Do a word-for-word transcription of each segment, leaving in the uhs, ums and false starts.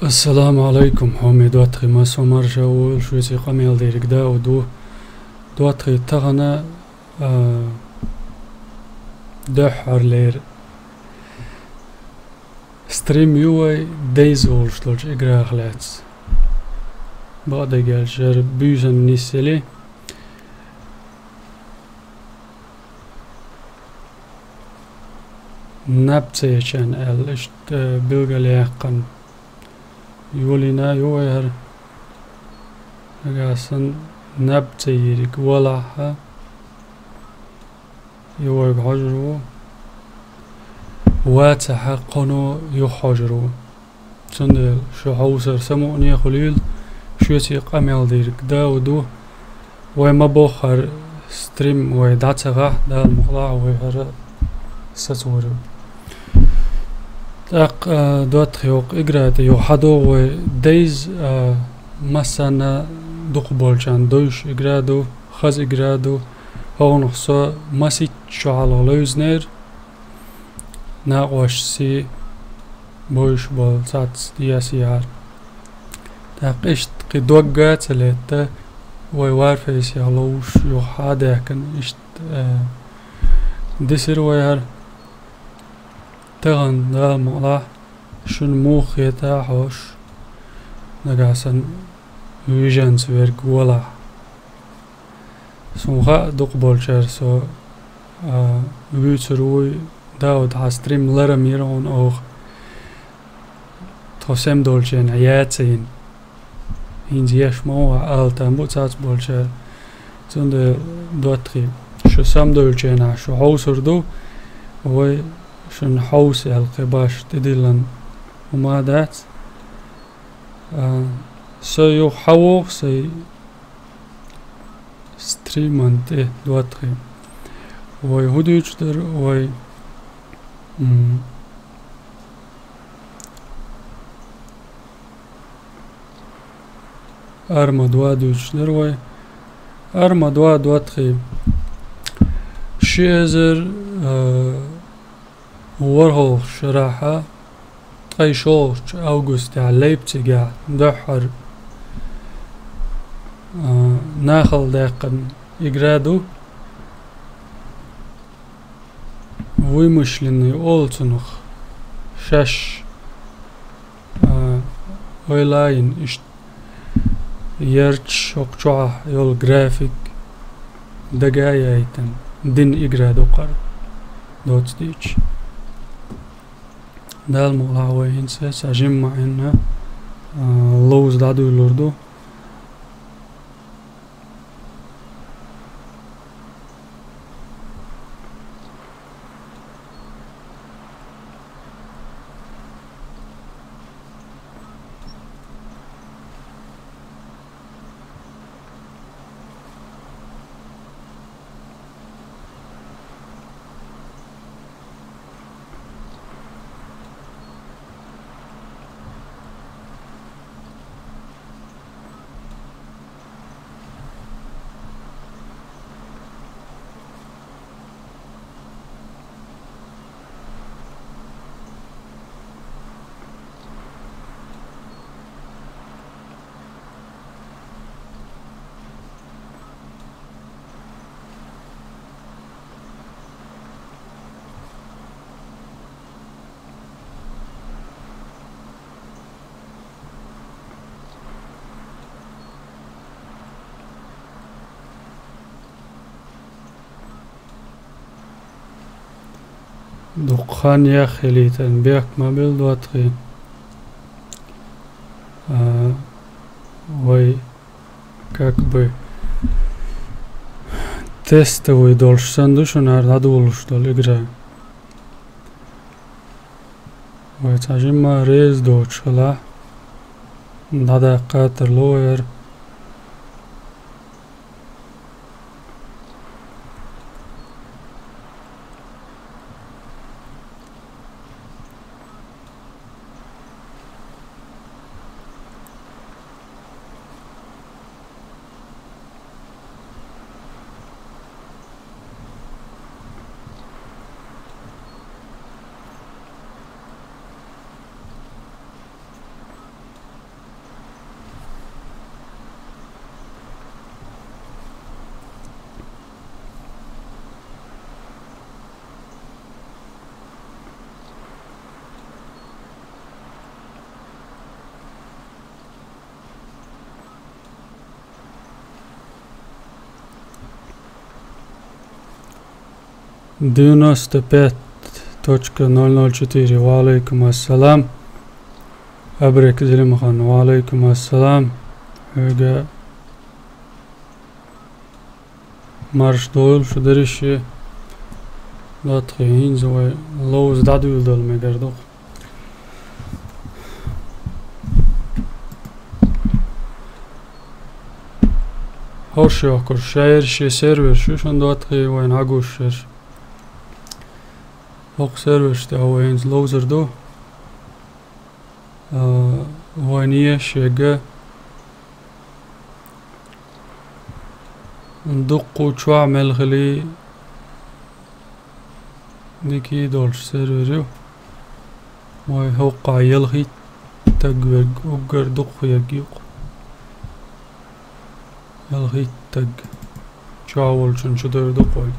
Ассаламу алайкум, хьоме доттагӀий, массо а марша волаш, шуьца къамел дерг Дауд ву. ДоттагӀий, тахана, а, дуьххьарлера стрим ю вай Days олуш долчу играх лаьцна. Бакъдерг аьлча, хӀара буьйсанна нисъелира. Наб ца ечарна аьлла, иштта билгалъяьккхина йолийна ю вай хӀара. Нагахь санна наб ца йийриг валахь, ю вайга хьожур ву. Вацахь, кхано юха хьожур ву. Цундела шу хьовсар самукъане а хуьлийла, шуьца къамел дерг Дауд ву. Вай ма боххара стрим вай дӀа ца гӀахь, Дала мукъалахь, вай хӀара сацор ю. ТӀаккха, а, доттагӀий, йоккха игра тӀе юха хьадогӀу вай Days, а, массарна дукхахболчарна довзуш игра ду, хаза игра ду. ХӀокхунах со масийтта шо хьалха левзинера, накъосташца бовзуш болу цхьацца дӀасехьара. ТӀаккха иштта кхин дог а ца летта, вай Warface-ах ловзуш юха хьадаьхкина, иштта, э, дисира вай хӀара. Тахана, Дала мукъалахь, шуна муха хета а хьожуш, нагахь санна вижанца верг валахь. Суна хаьа, дукхахболчара со, а, вуьйцур вуй, Дауд, хьан стрим ларам йира хьуна оха. Тхо сема долчу хенахь яц а йина. ХӀинца еш ма ву, ала там бу цхьацболчара. Цундела, доттагӀий, шу сема долчу хенахь шу хьовсур ду, вай шуна хьовса аьлла кхин башха тӀедиллина хӀума а дац. А, со юха хьавогӀу сайн стриман тӀе, доттагӀий. Вай хӀун дуьйцуш дара, вай, м, Арма два дуьйцуш дара вай. Арма два, доттагӀий, ши эзар, а, ворхӀалгӀачу шарахь, ткъе шолгӀачу августехь Лейпцигехь дуьххьара, а, нахала даьккхина игра ду. Вымышленный олу цунах, шаьш, а, ойла а йина, иштта ярташ, хӀокху чохь йолу график дага а яйтина, дина игра ду кхара, доцца дийцича. Дала мукъалахь, вай хӀинца цхьа жимма Ӏинна, а, ловза дӀадуьйлур ду. Дукха хан яххилийтан бехк ма билла, доттагӀий. А, вай, как бы, тестовый долуш санна ду шуна хӀара дӀадолуш долу игра. Вай цхьа жимма реза доцуш хилахь, дӀадаккха тарло вай хӀара. Девяносто пять точка ноль ноль четыре, ва Ӏалайкум ассалам. Абрек Зелимхан, ва Ӏалайкум ассалам. Хьоьга марш дойла шу дерриге. Датхи хӀинца вай ловза дӀадуьйладала мегар ду-кх. ХӀорш йохкуш, шаьрша сервер шу шун датхи вайна хьагуш ерш. ХӀокху серверш тӀехь вай хӀинца ловзар ду. А, вайна еш ерг дуккха чохь мел хили дика долуш сервер ю. Вай хӀокхахь ялхитта стаг верг, уггар дукха ерг ю-кх. Ялхитта стаг. Чохь волчун чу дойр ду-кх вай.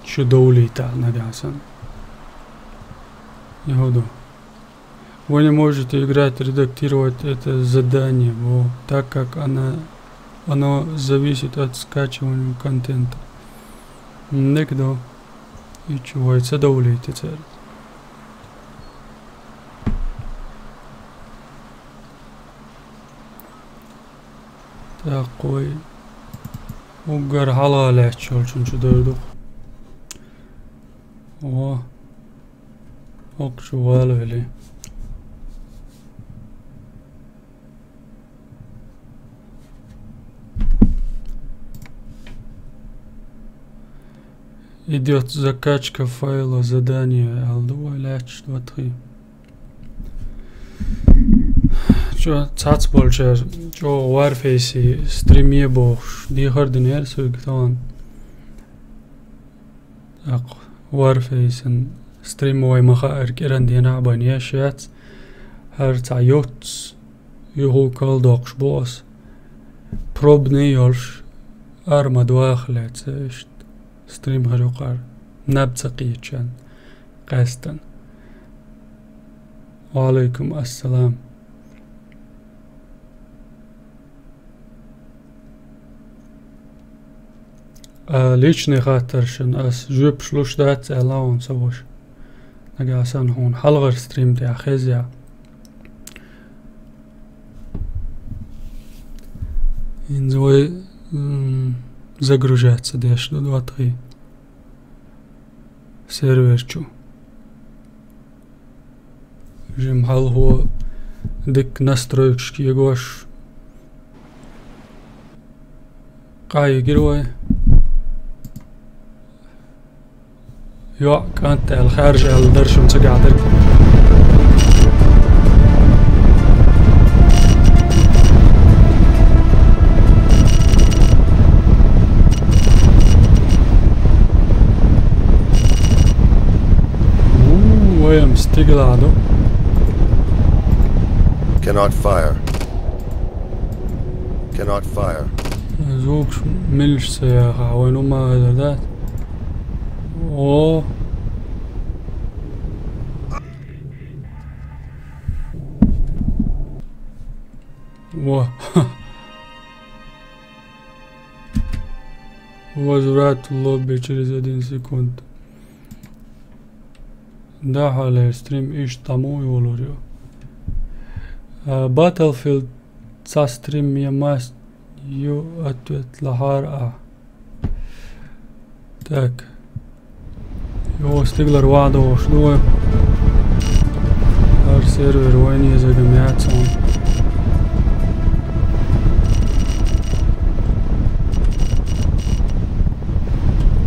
Чу довлийтахь нагахь санна. Йоху ду. Вы не можете играть, редактировать это задание, во, так как она, оно зависит от скачивания контента. М, дика ду. И чу вай ца довлийта цара. ТӀаккха вай уггар хьалха лаьтташ йолчун чу дойр ду-кх. О, хӀокху чу вала велий. Идёт закачка файла задание, аьлла ду вай лаьтташ датхи. Чо, цхьацца болчара чӀогӀа Warface-и стрим е бохуш, дехар динера соьга тахана. ТӀаккха Warface-ан стрим вай ма хаара кӀиран дийнахь а бан еш яц. ХӀара цхьа йоццу юху калдоккхуш бу ас. Пробный йолуш, ара ма дохале ца иштта. Стрим хир ю кхара. Наб ца кхечан. Къаьстан. Ва Ӏалайкум ассалам. А, личный хаттаршна ас жоьпаш луш дац аьлла хьуна ца ваша. Нагахь санна хьуна хьалхара стрим тӀехь хеза. ХӀинца вай, м, загружаться деш ду датхи сервер чу. Жим хьалхо дикка настройкаш кегош. Къа йигира вай. ЙоӀ, кӀант аьлла, хаьржа аьлла дара шуна цигахь дерг. Ву, вай ам стигла ду. Cannot fire. Cannot fire. Звукаш милаш ца яха, вайн ума хезар дац. О. Во. Возврат в лобби через один секунд. Да, хьале стрим иштта муха йолур ю? А, Battlefield цхьа стрим я мас ю ответ лахьара а. Так. Йо, стиглара ван дохуш ду вай. ХӀара сервер вайна езарг ма яц хьуна.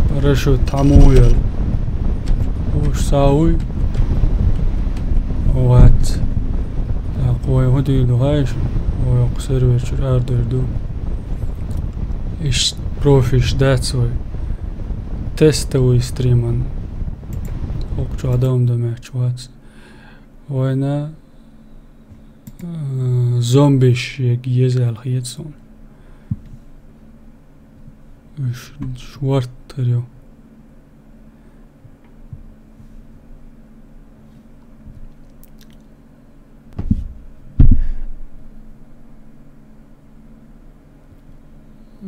Парашют хьан муха ял? Уж схьа а вуй? Вац. ТӀаккха вай хӀун дийр ду хаьий шу? Вай окху сервер чуьра арадойр ду. Иштта профиш дац вай. Тестовый стриман. ХӀокху чохь дам дан метташ вац. Вайна, э, зомбиш ерг еза аьлла хета суна. Уьш шорта хир ю.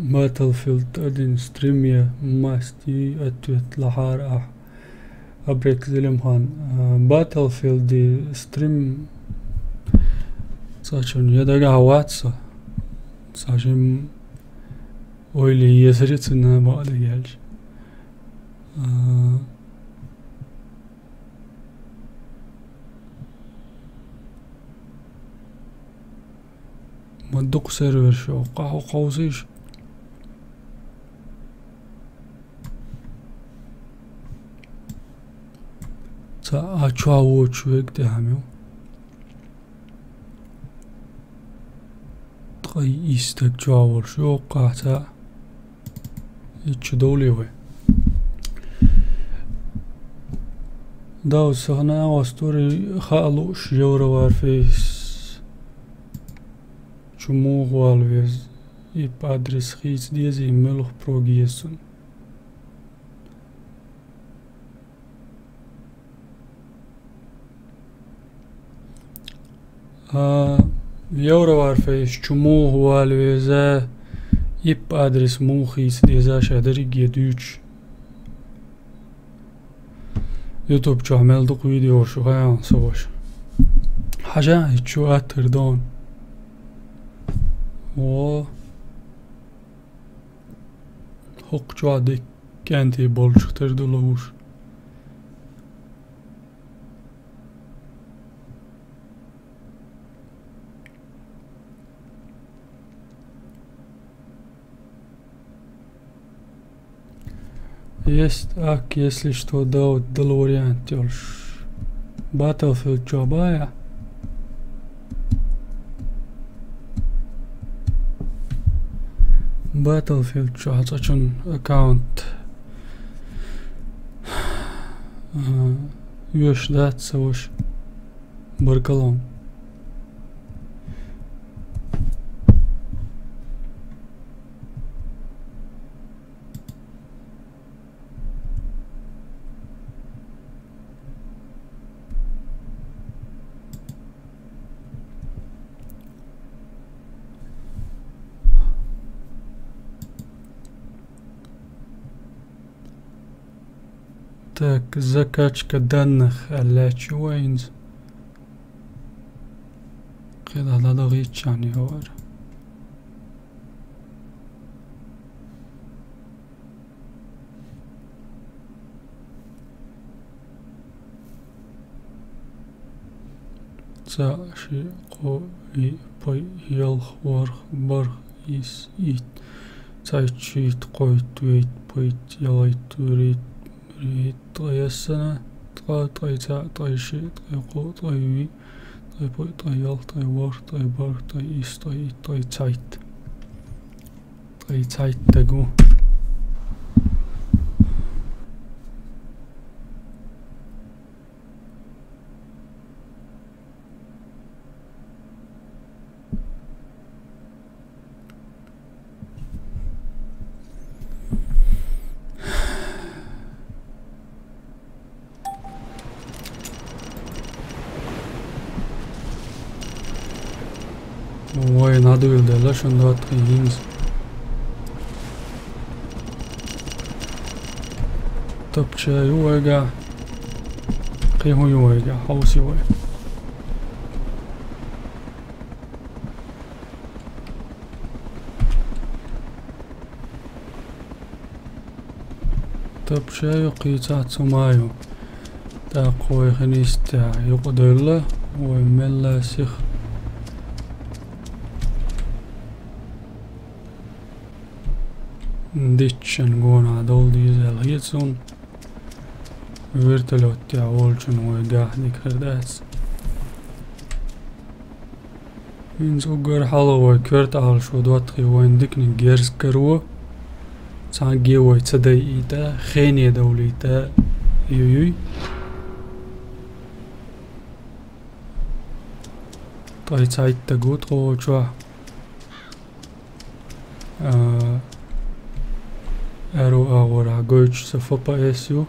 Battlefield один стрим я масти ответ лахьара ахь. Абрек Зелимхан, а, Battlefield стрим цачун я дагахь вац со. Цачун ойли есари цуна бакъ дагахь. А, Ма дукха сервер шу, къа-, къовсийша. Ца а чохь воцуш вега тӀехьа ю. Ткъа исс стаг чохь волуш ю, къа ца. Иччу довлий вай? Дав, сахана агӀостури хаа лууш Евроварфейс чу муха вала веза? Ип адрес хийца дезий, муьлха прог еза цунна? А, Евроварфейс чу муха вала веза, ип адрес муха хийца деза, ша дерриге дуьйцуш. YouTube чохь мел дукха видео шу хаьан со ваша. Хьажа, и чу аттар дон. О. ХӀокху чохь дика кӀентий болчух тера ду ловуш. Есть ак, если что, да, вот дала вариант йолуш. Battlefield чохь бая? Battlefield чохь цкъачун аккаунт. Ага. Йош дац ца ваша. Баркалло. Так, закачка данных аьлла чу вайнца. КхидӀа дӀадахийччан йогӀура. Цхьаъ, шиъ, кхоъ, виъ, пхиъ, ялх, ворхӀ, бархӀ, исс, итт. Цхьайтта, шийтта, кхойтта, вейтта, пхийтта, ялхайтта, вуьрхӀитта, вуьрхӀитта, ткъе ялх, ткъа, ткъе цхьаъ, ткъе шиъ, ткъе кхоъ, ткъе виъ, ткъе пхиъ, ткъе ялх, ткъе ворхӀ, ткъе бархӀ, ткъе исс, ткъе итт, ткъе цхьайтта. Ткъе цхьайтта стаг ву. Вай, надуьйла делла шун доттагӀий хӀинца. Тапча ю вайгахь. Кхин хӀун ю вайгахь, хьовса ю вай. Тапча ю, кхийцахь цу ма ю. ТӀаккха вай хин йистехь юкъадевлла, вай мелла сиха дитчан гонах довла деза аьлла хета суна. Вертолёт тӀехь волчун вайгахь дика хир дац. ХӀинца уггар хьалха вай коьрта Ӏалашо доттагӀий вайна диканиг герз каро, цхьаьнгге вай ца дайийта, хене довлийта, юй-юй. Ткъе цхьайтта стаг ву тхо чохь. А, аьрру агӀорахь гойтуш сан Ф П С ю.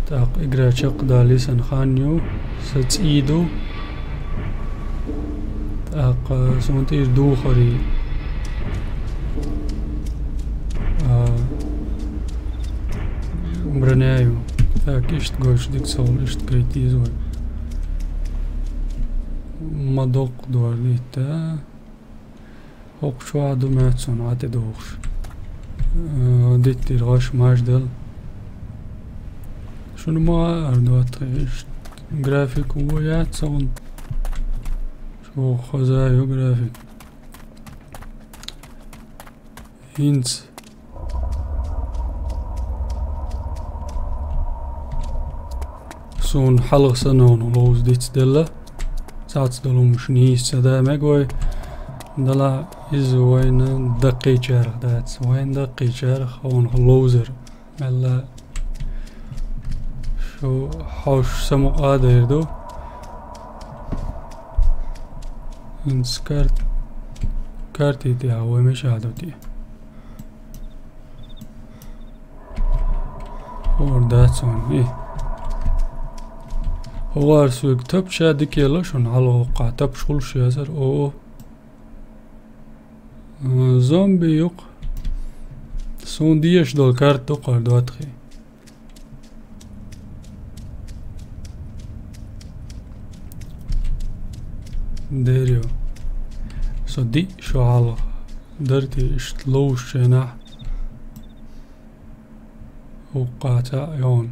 ТӀаккха игра чекхдалийсан хан ю, сан цӀий ду. ТӀаккха суна тӀера духарий. Броня ю. Так, иштта гойш дика ца хуьлу, иштта гайта деза вай. Ма доккха дор дитта. ХӀокху чохь а ду моьтту суна Ӏа тӀедогӀуш. Э, диттира гӀаш маж дала. Шуна ма аьара доттагӀий, иштта график вон яц сан. Чохь хаза ю график. ХӀинца. Суна хьалха санна хьуна ловза дицделла. Цац долу хӀумаш нийса ца да мега вай. Дала иза вайна даккхийчарах дац. Вайна даккхийчарах хьуна ловзар. Мелла шу хьовш самукъа а дайр ду. ХӀинца карт-, карти тӀехь вай меша ду те. ХӀора дац вайн, и. ХӀора соьга тапча дика елла шуна хьалха хӀокхахь тапча хуьлуш яцара, о, о. М, зомби юкъа. Суна дезаш долу карта ду кхара доттагӀий. Дер ю. Со диъ шо хьалха дара те иштта ловзучу хенахь. ХӀокхахь цхьаъ йогӀун.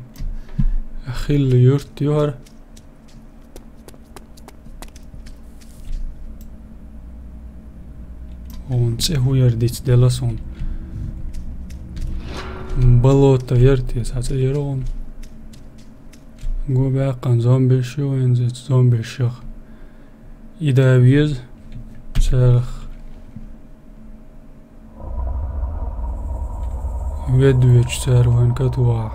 Хилла юрт ю хӀара. Хьуна цӀе хӀун яра дицделла суна. Болото яра те, цхьа цӀе яра хьуна. Го баьккхина зомбиш ю, вайн зомбиш, зомбишех. И да веза, царах. Ведвечу цара вайн катвахь.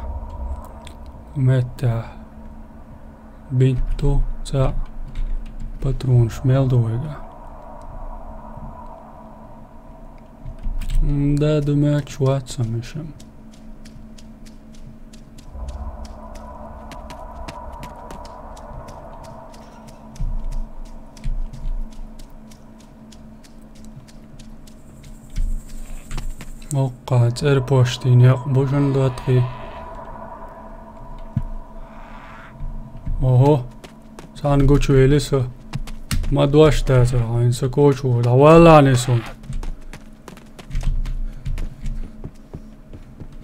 Меттехь. Бинт ду, цхьаъ. Патронаш мел ду вайга? М, да, ду моьттуш вац сан мешан. ХӀокхахь цӀерпошти некъ бу шуна доттагӀий. Ого, цхьаьна гучувели со. Ма дош дацара хьайна, сан кочо ву, дӀаваллахьаний суна.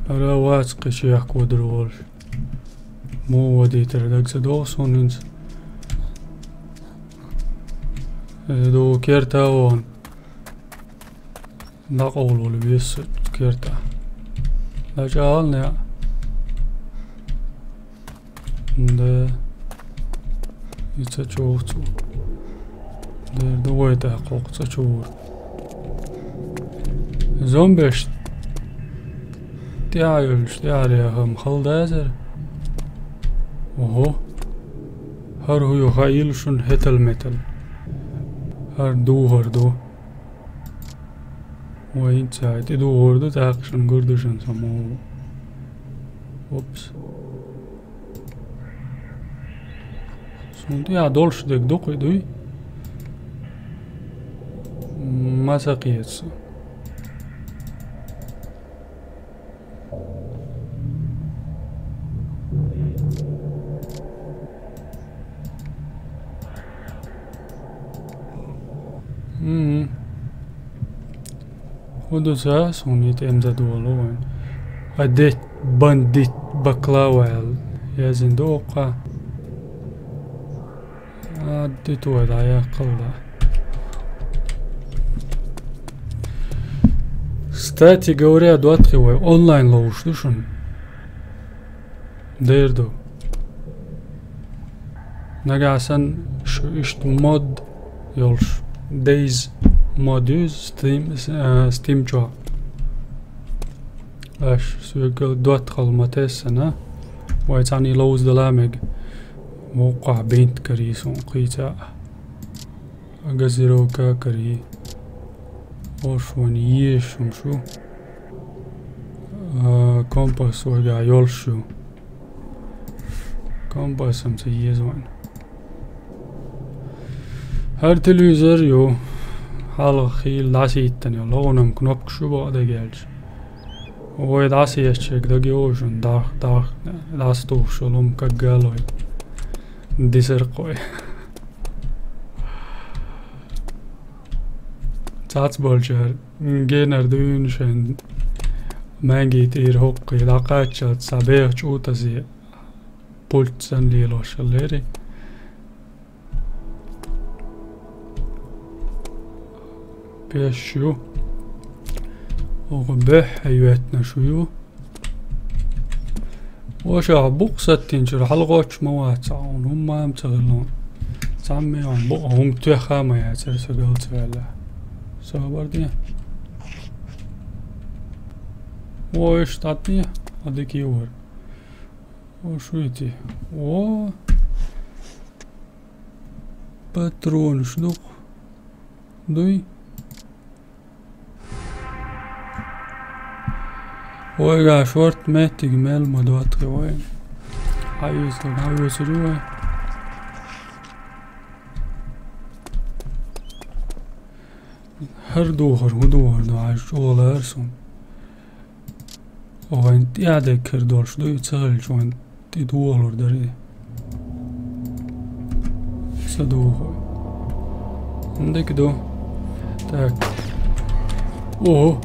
ХӀара вац кхин чехка вадар волуш. Муха вадийтара дага ца догӀу суна хӀинца. Иза ду керта а вон. ДӀакъовлавала веза со керта. ДӀачӀагӀал неӀ. Да. И ца чӀогӀа цо. Дера ду вай тӀаккха хӀокху цӀа чу вур. Зомбеш тӀаьхьа йолчу тӀаьхьарехам хала дазар. Ого. ХӀара хӀу ю хаийла шуна хӀетал-метал. ХӀара духар ду. Вай хӀинца хӀай тӀедухур ду, тӀаккха шуна гур ду шуна сан муха. Упс. Суна тӀехь долуш дерг дукха дуй? Ма ца кхета со. Мгм. ХӀун ду ца, суна и тӀеман дан долу вайн. Адет бандит баклава аьлла. Язйина ду оккха. А, ди ту вай дӀаяккхал да. Кстати говоря, доттагӀий, вай онлайн ловуш ду шуна. Дер ду. Нагахь санна шу иштта мод йолуш, Days мод ю Steam, э, Steam чохь. Аш соьга доттагӀалла ма тессана, вай цхьаьна и ловза дала мега. Вукхахь бинт карий суна кхийца. Газировка карий. Ош вайн езаш хӀумаш ю. А, компас вайгахь йолуш ю. Компасам ца еза вайн. ХӀара телевизор ю. Хьалха хийла дӀасийтина ю. ЛогӀунам кнопкаш ю бакъ дагахь аьлча. Вай дӀасаеччерг даг йожун, дах, дах, дӀасатухуш йолу хӀума каггалой. Дисаркхой. Цац болчара генар дуьйна шайн маьнги тӀера хӀоккхий дӀакхаччалц цхьа беха чӀутазе пульт санна лелош хиллера. Пеш ю. Оха беххьа йоьттинарш ю. Ваша, букъ саттинчуьра хьалагӀоттуш ма вац хьуна, хӀумма а ца хилла. Цхьамма а хьуна букъ хӀума тоьхна а ма яцара со галцаваьлла. Собар де. О, иштта дӀатӀе, а дика ю вара. О, шу йити. О! Патронаш дукха дуй. Вайга шорта меттиг мел ма доттагӀий вай. Хьан юьзу, хьан юьзу вай. ХӀара духар, хӀун духар ду, хьажа чӀогӀа лара суна. Вайн тӀаьхьа деггара долуш дуй, ца хилча вайн тӀе дохалур дара и. Ца духу. ХӀун дика ду? Так. Ого!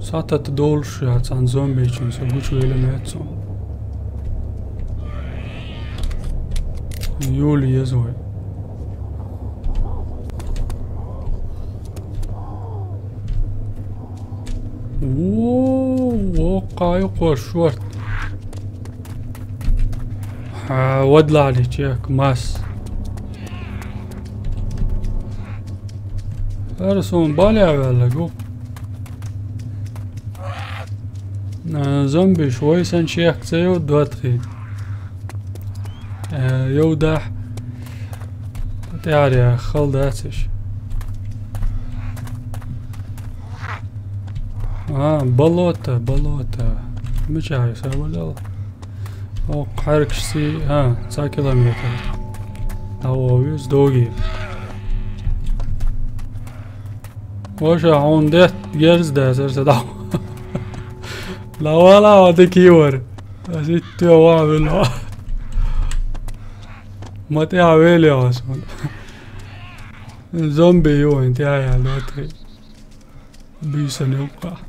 Сатата долуш яц цхьана зомбичун со гучувелла меца. Юлия еза вай. О, воккха ю кхо шорт. Хьа, вадлали чек, мас. ХӀара суна бале а ваьлла гу. А, зомбиш, вай сан чек ца ю, доттагӀий. Э, йовдахь. ТӀаьхьарехь хала дац иш. А, болото, болото. Мичахь ю сабалел? О, кхьаркаш си, а, цхьа километр. ДӀавоха веза доге. Ваша, хьуна детта герз дацара сан дӀа. ДӀавала, хьо дика йора. Ас итт тоьхна ваха вилла. Ма тӀаьхьа велли хьо суна. Зомби ю вайн тӀаьхьа яьлла ватхи. Буьйсанна юккъехь.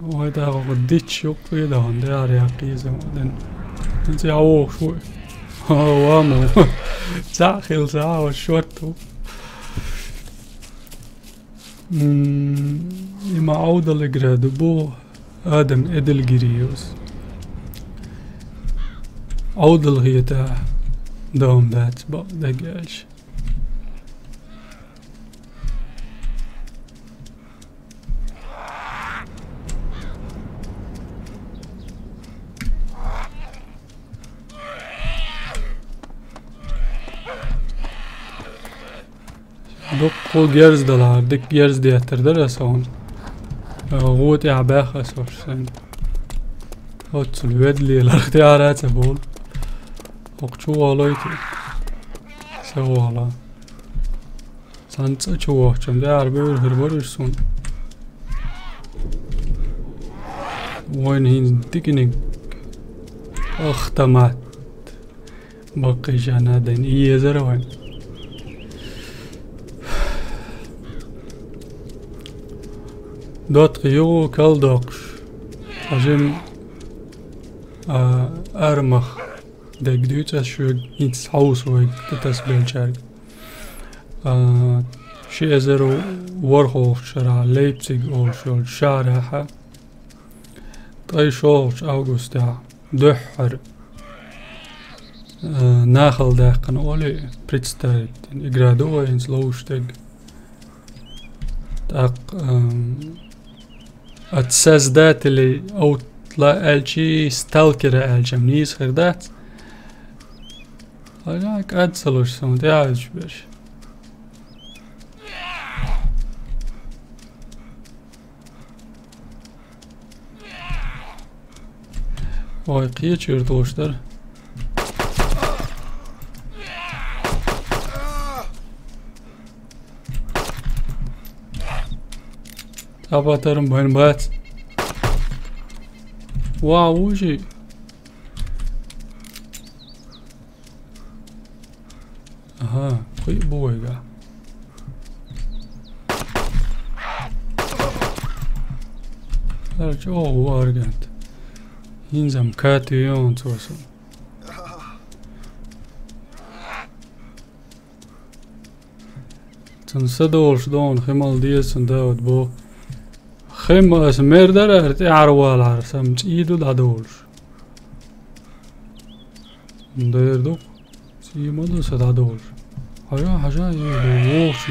Вай тӀаккха дитча юккъе дан, дара яккхийза дан. ХӀинца а вохуш ву. Ха, ва ма. Цхьаъ хилла схьа а шорт ву. М, и ма Ӏовдал игра ду бу, Адам Эдельгириус. Ӏовдал хета дом дац бакъ дагахь. Дуккха герз далахьара, дика герз деттар дара аса хьуна. ГӀо тӀехь баьхна аса уьш сайна. Оццул ведле ларх тӀе ара а ца бовлу. ХӀокху чу валойти. Ца вала. Цхьана цӀа чу вахча, дара бевр хир бара уьш суна. Вайн хӀинца диканиг автомат. Баккхий жана дайн и езара вайн. Дотхи югу калдокхуш. Хьажим, а, армах дег дуьйцу ас шуьга, хӀинца хьовса вайга тӀе тасабелчаьрга. А, ши эзар ворхӀалгӀачу шарахь Лейпциг олуш йолчу шахьарахьа. Ткъе шолгӀачу августехь дуьххьара, э, нахала даьккхина олий, представить дина. Игра ду вай хӀинца ловш дерг. ТӀаккха, эм, от создателей Outlaw аьлчий, Сталкера аьлчам нийса хир дац. Ага, кӀад ца луш сан тӀаьхьа берш. Ой, кхечуьра тхуш дара. Цхьа патрон бен бац. Вау, вужи. Аха, кхуьу бу вайга. Ара чӀогӀа ву аргент. ХӀинца-м катуьйон цо сан. Цунна са долуш дона хи мала деза цунна Дауд боху. Хи ма аса мер дара ара тӀаьхьара валахьара, сан цӀий ду дӀадолуш. Дера ду. ЦӀий ма ду сан дӀадолуш. Хьажа, хьажа, е ду вохуш.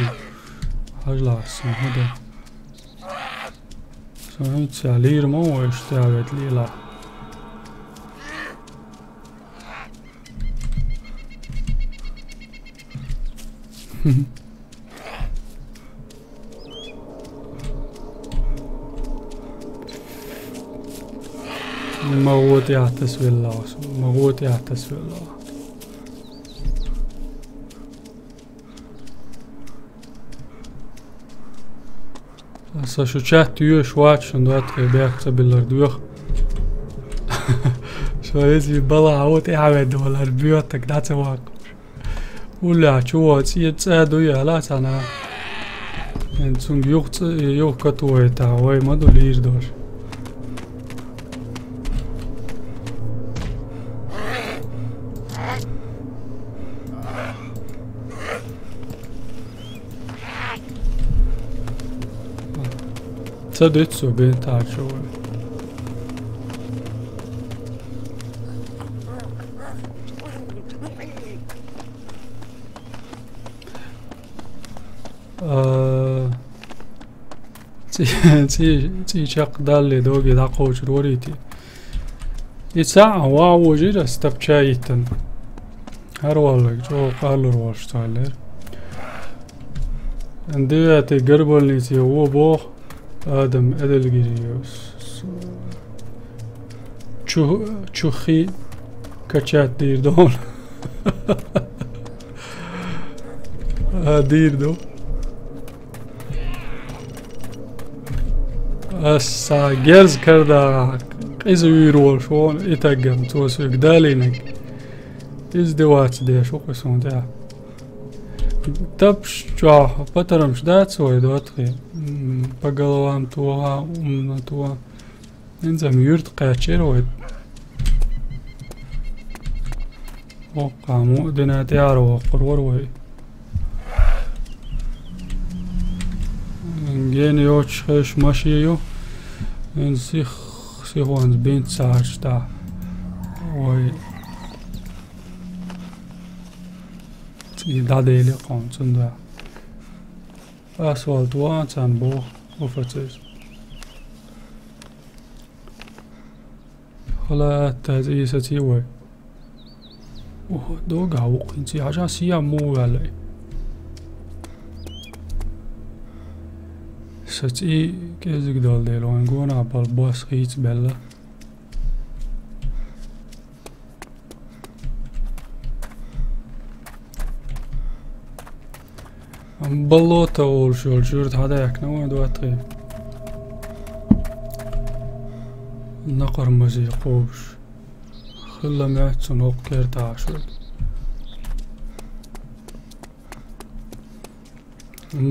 Хьажа лахьа сан хӀун ду. Сан хӀинца лийр ма ву иштта тӀаьхьа ведда лелахь. МагӀо тӀехь тасавелла, магӀо тӀехь тасавелла. Аса шу чат йоьш вац, шун доттагӀий бехк ца биллар доьху. Шу эзи бала хьо тӀаьхьаведда валар боьттаг дӀа ца ваккха. Уллехь чу вац, цӀе цӀа ду яла цхьана. Эн цунга юха цӀа, юха катугӀайтахь, вай ма ду лийр дош. Ца дуьту со бен тӀачу вай. А, цӀий, цӀий, цӀий чекхдалле доге дӀакхочур варий те? И цхьаъ ван вожира ас тапча йиттан. ХӀара валлаг чӀогӀа къаллур волуш цхьаьллера. Девятый горбольнице вон боху Адам Эдельгириевс. Чу-, чухи качать дийр ду. А, дийр ду. Аса герз карда къиза вийр волуш вон и таггам, цо соьга далийнаг. Иза де вац деш ву кху суна тӀехь. Тапш чохь патарамаш дац вай доттагӀий? М, по головам тоха, умна тоха. ХӀинца-м юьрта кхаьчира вай. Оккха муъдина тӀера воккхур вара вай. Гена йоцуш хеш маши ю. ХӀинца сих, сихонца бинт царш тӀа. Вай. ЦӀий дӀадели кхунца, да. Асфальт ван царна боху, уфацерс. Хала атта цӀий саций вай. Охо, догахь ву кхин цӀий, хьажа сиям муха ваьлла и. Сан цӀий кӀезиг долу дела, вайн гонах болу бос хийцабелла. Болото олуш йолчу юьрта хьадаьхкина вайн доттагӀий. Накъармазе кхобуш. Хилла моьтту цунна хӀокху кертахь аш верг.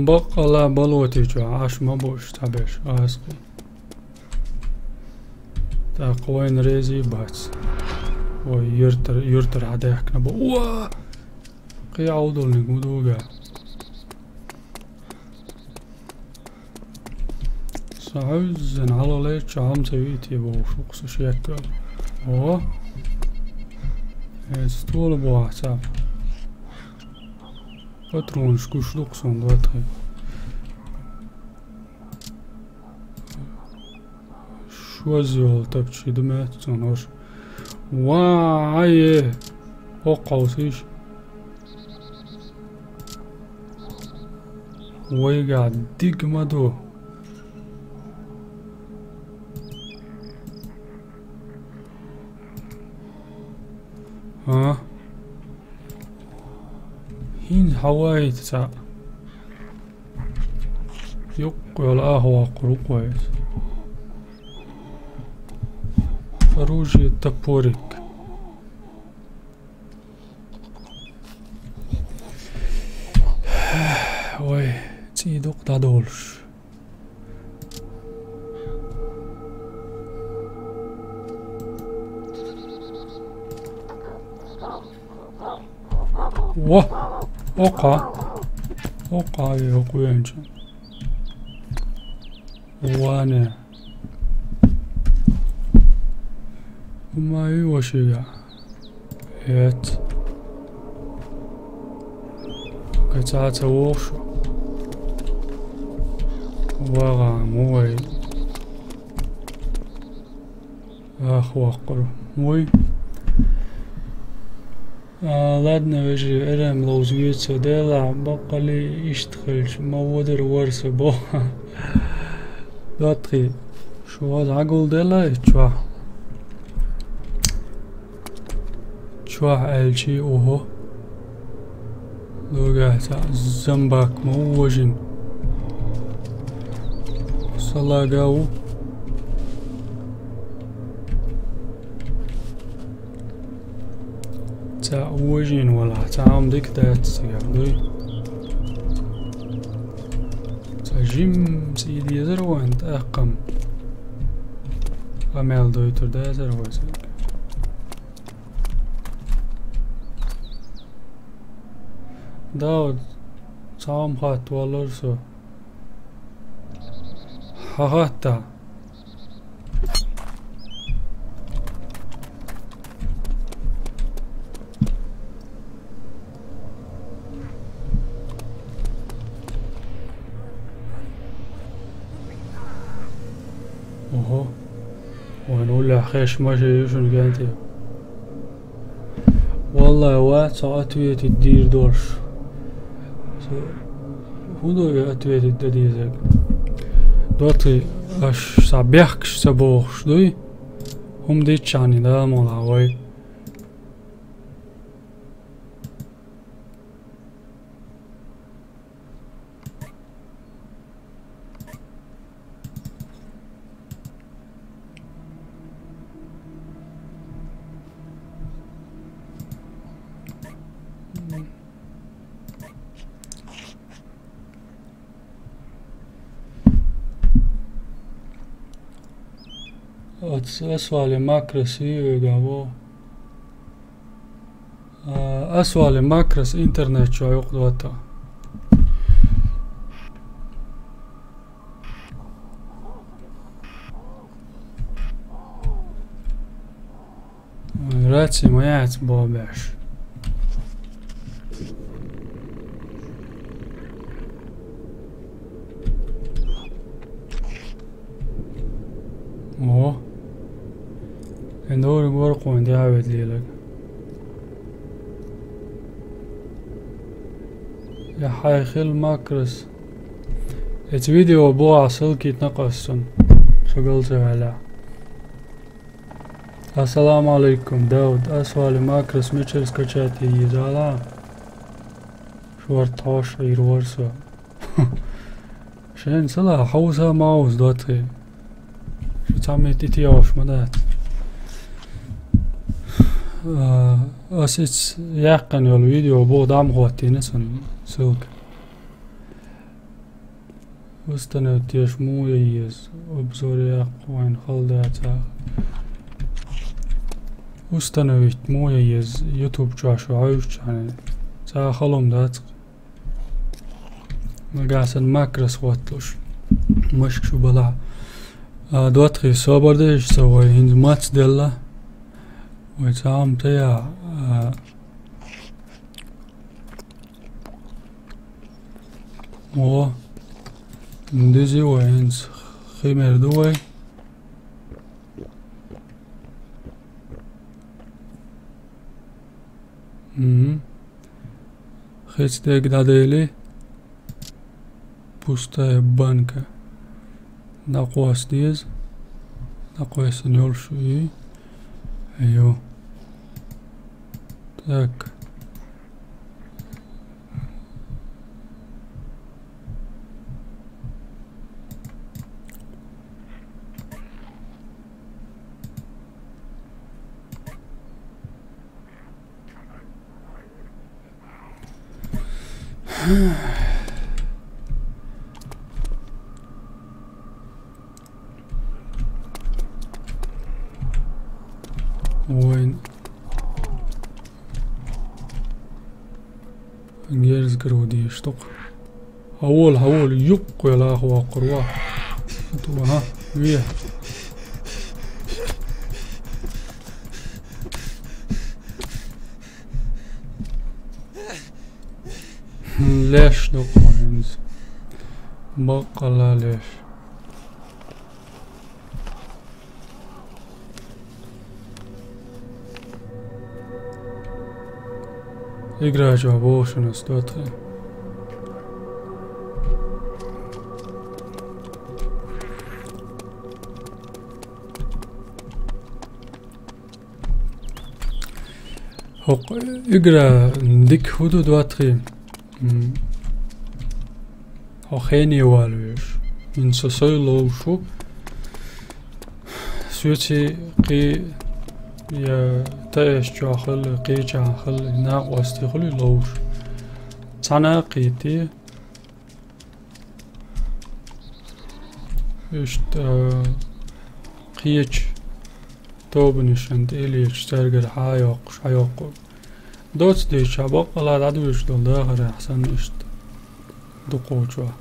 Баккъала болоте чохь Ӏаш ма бу уьш цхьаберш, гӀазкхий. ТӀаккха вайна резий бац. Вай юьртара, юьртара хьадаьхкина бу. Уа! Кхин Ӏовдалниг ма дуга. Сан хьуьззина хьалале чохь ма ца вийтий бохуш ву-кх со шеккъал. О! Эца стола бохьа цхьа. Патронаш гуш ду-кх суна доттагӀий. Шозза йолу тапчий ду моьтту цунна хӀорш. Вай, хӀокху хьовсийша. Вайгахь диг ма ду. А? ХӀинца хьан вайта цхьаъ? Юккъе Вала ахвакъ рукъвайс. Оружие, топорик. Ой, цӀий дукъ дӀадолуш. Во! Окха! Окха, э, окхуьйчу. Ване. Ма ю вашига. Эт. Каца ца воху. Ваган, вай. Ах, ваккхар. Вуй. А, ладно, вежарий, эрам ловза веца, делахь, баккъалла иштта хилча, ма вадар вара со боху. ДоттагӀий, шу хӀаза гулделла и чохь? Чохь аьлчи, охьо. Лугахь цхьа зомбак ма ву вожина. Салага ву. Цхьа вожина валахь, цхьа хӀума дика дац цигахь, дуй? Цхьа жимма цӀий дезара вайн тӀаккха. Къамел дойтур дацара вай цига. Дауд, цхьа хӀума хатта воллура со. Хьан хатта? Ого. Вайн уллехь хеш ма ю шуна генте. Валлай, вац хьо ответить дийр долуш. Со хӀун ду и ответить дан дезарг? ДоттагӀий, аш схьа бехкаш ца бохуш дуй? ХӀума диччахьний, Дала мукъ лахь вай. Оцу асвале макрас йийгӀа во. А, асвале макрас интернет чохь юкъа доттагӀа. Раци ма яц боху беш. О. Эн дориг вара кхуьнан дӀаведа лелаг. Я хьай хила макрас. Эца видео бухахь ссылкит накъостун. Со гал ца ваьлла. Ассаламу алейкум, Дауд. Асвали макрас мичара скачать йийзала? Шорта хьош Ӏийр вара со. Шен ца ла, хьовса ма хьовса, доттагӀий. Шу цхьамма тӀе тӀе йовш ма дац. А, ас ицу яьккхина йолу видео боху дӀа ма хӀоттийна сан ссылка. Установить еш муха еза? Обзор яккха вайн хала дацахь. Установить муха еза? YouTube чохь шу хьуьйсучхьана цхьа хала хӀума дац. Нагахь санна макрас хӀотталуш. Машка шу балахь. А, доттагӀий, собар де иштта, вай хӀинца мац делла. Вай цхьа хӀума тая, а, О, дизи вай хӀинца. Химер ду вай. Мгм. Хица дег дӀадели. Пустая банка. ДӀакхосса деза. ДӀакхоьссина йолуш ю. Ю. Так. Вайн герз грудиш тук. Хьавола, хьавола, юккъе лаха воккхур ва. Ту, аха, ве. Леш ду кхуьнца. Баккъала леш. Игра чохь боху шуна ас доттагӀий. ХӀокху игра дика хӀун ду, доттагӀий? М. Хьо хене валавеш. ХӀинца со сой ловш ву. Соьций кхин я таэс чохь хилла, кхечахь хилла, накъостий хуьлий ловш. Цхьана а кхетий. Иштта, а, кхечу тобанашна тӀе а леташ, цаьргара хьа а йоккхуш, хьа йоккху. Доцца дийцча, баккъала дӀадоьдуш долу дахарехь санна иштта дукхачохь.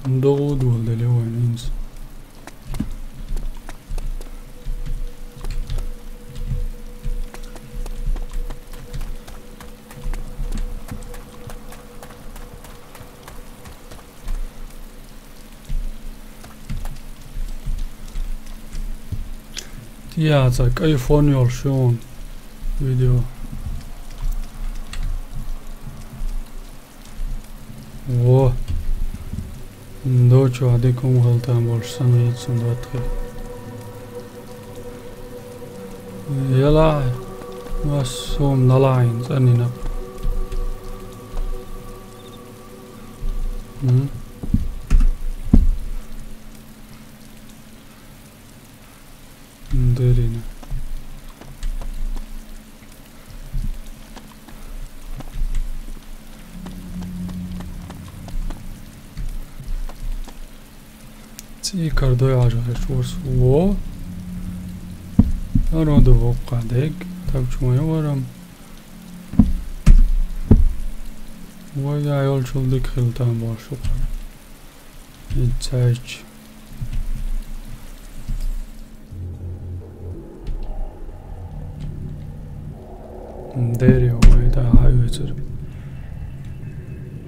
ДогӀу а доладелла вайн хӀинца. Тиаца кӀайн фон йолуш ю хьуна видео. Во. Дочу а дика хӀума хила там болуш санна хӀинца сан доттагӀий. Яла, массо а хӀума налахьийна цӀанйина. М? Дерина. Ци кардой ажа хеш ворс. Во. Аро ду воккха дег. Так чу ма йоварам. Вай я йолчул дика хила там болуш ю кхара. Иццайча. Дерриге вай тӀе хьаоьцура.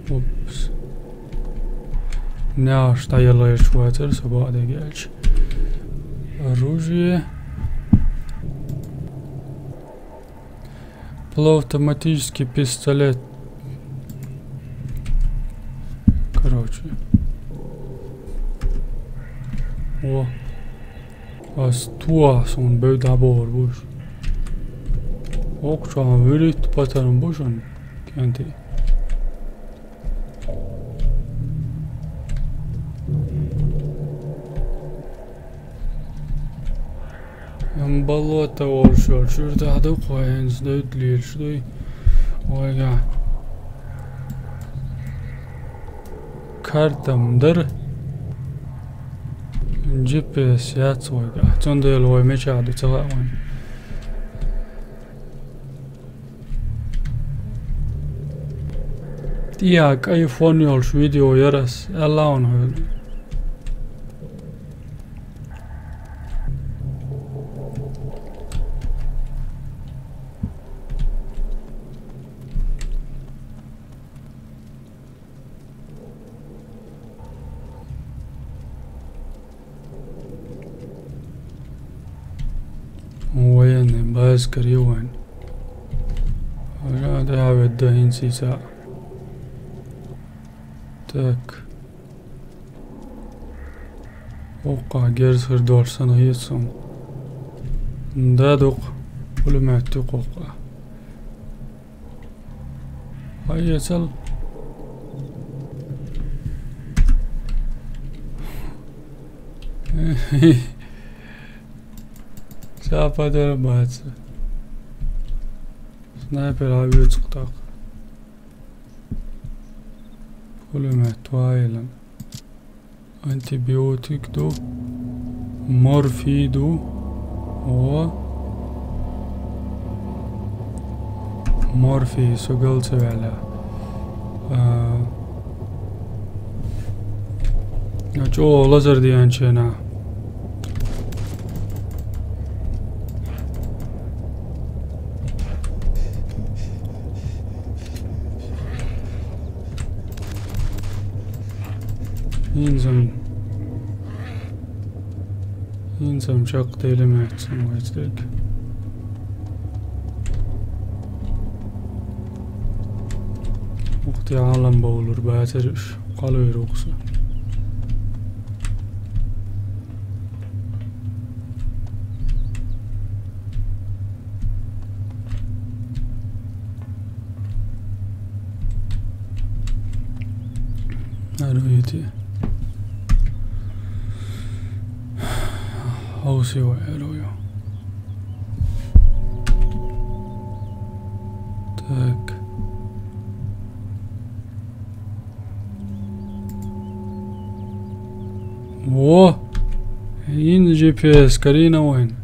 Упс. Нехаш дӀаялла гӀерташ вацара, со бакъдерг аьлча. Оружие. Полуавтоматический пистолет. Короче. Во. Ас туа суна бевда бохур буш. Окча вирит патарн бушун. Кенти. Ам болото волуш йолу чуьра тӀехь ду, кхо хӀинца дуьйта лелаш дуй. Вайга. Картам дара. Джи Пи Эс яц вайга. Цундела вай мичахь ду ца хаьа вайн. ТӀехь кӀайн фон йолуш видео яра ас, аьлла ван хьуна. Военный база карийна вайн. Ага, да, ведь да, хӀинца иза. Так. Оккха герз хир долуш санна хета суна. Да, дукха. Пулемёт ю кхоккха. Хьаэцал. Ца падар бац. Снайпер а вуьйцу-кх тӀаккха. Пулемёт ваийлан. Антибиотик ду. Морфий ду. О. Морфий, со гал ца ваьлла. А, а чӀогӀа лазар деанчена. ХӀинца-м, хӀинца-м чакхдели меца вайца дерг. Вукху тӀе Ӏалам бовлур бацара уьш. Кхалвер ву-кх со. Аьлла ву те. Хьовсий вай, аьлла ву. Так. Во! Ин джи пи эс карийна вайн.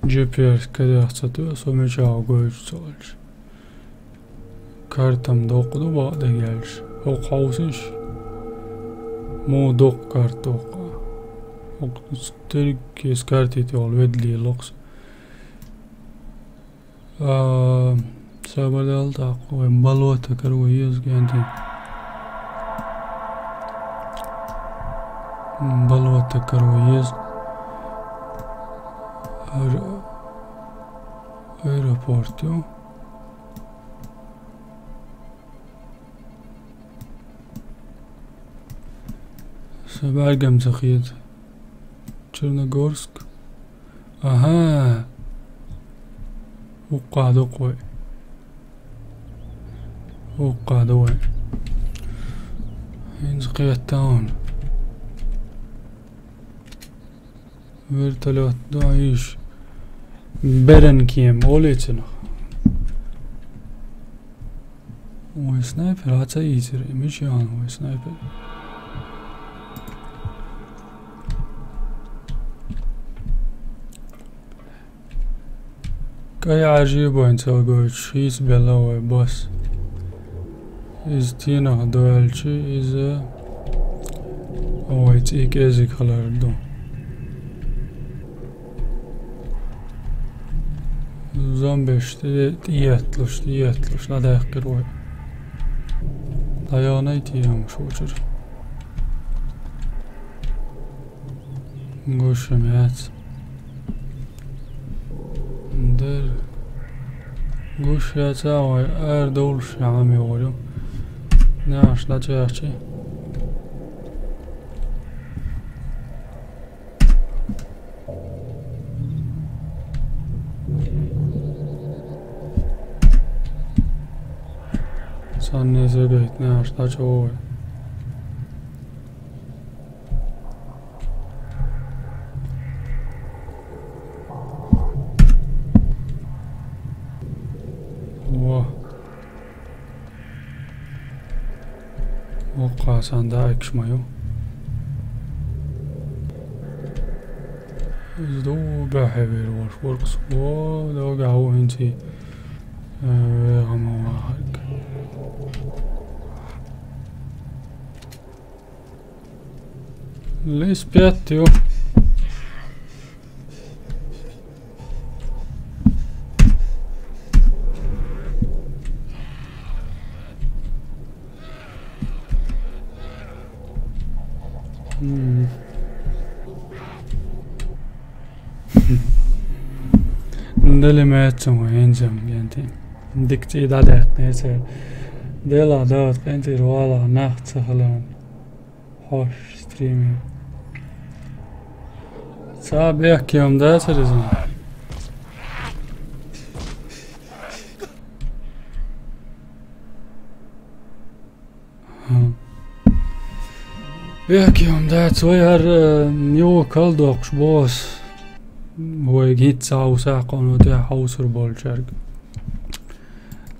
Джи пи эс кадехь ца тоьа, со мичахь ву гойтуш ца хилча. Карта-м доккха ду бакъдерг аьлча. ХӀокху хьовсийша. Муха доккха карта доккха. ХӀокху дерриг кеса карти тӀехула ведлий локху со. А, сабар дала тӀаккха вай болото каро еза генди. Болото каро еза. Аэро-, аэропорт ю. Сан бӀаьргам ца хета. Черногорск. Аха. Уккха ду-кх вай. Уккха ду вай. ХӀинца кхетта ван. Вертолёт ду, а йиш. Беренкем олий цунах. Вай снайпер а ца ийцира, мича яхана вай снайпер. КӀай Ӏажибайн ца гойтуш, хӀинца белла вай бос. Иза стенах ду аьлча, иза вай цӀий кӀезиг хилар ду. Зомбеш тӀе-, тӀеетталуш, тӀеетталуш, дӀадаьккхира вай. ДӀаяханай те хӀума шучура. Гуш ма яц. Дер. Гуш яц а вай, ара довлуш яхьа ма йогӀур ю. Нехаш дӀачӀяхьчи. Санна иза гайтина, аш дӀачӀогӀа. Во. Воккха сан даикаш ма ю. Иза ду баьхье вер волуш варкъас. Во, догахь ву хӀинца и, э, вегӀа ма вахарг. Лис пять ю. Мм. Дали меца ма хӀинца-м генти. Дика цӀий дӀадаьккхина эцар. Дела дагӀат къинтӀера вала нах ца хиларна. Хьош стриминг. Ца бехке ма дацара иза. Хм. Бехке хӀума дац вай, хӀара, э, юха кхал доккхуш боху ас. Вайга хӀинцца хьовса кхунна тӀехь хьовсур болчаьрга.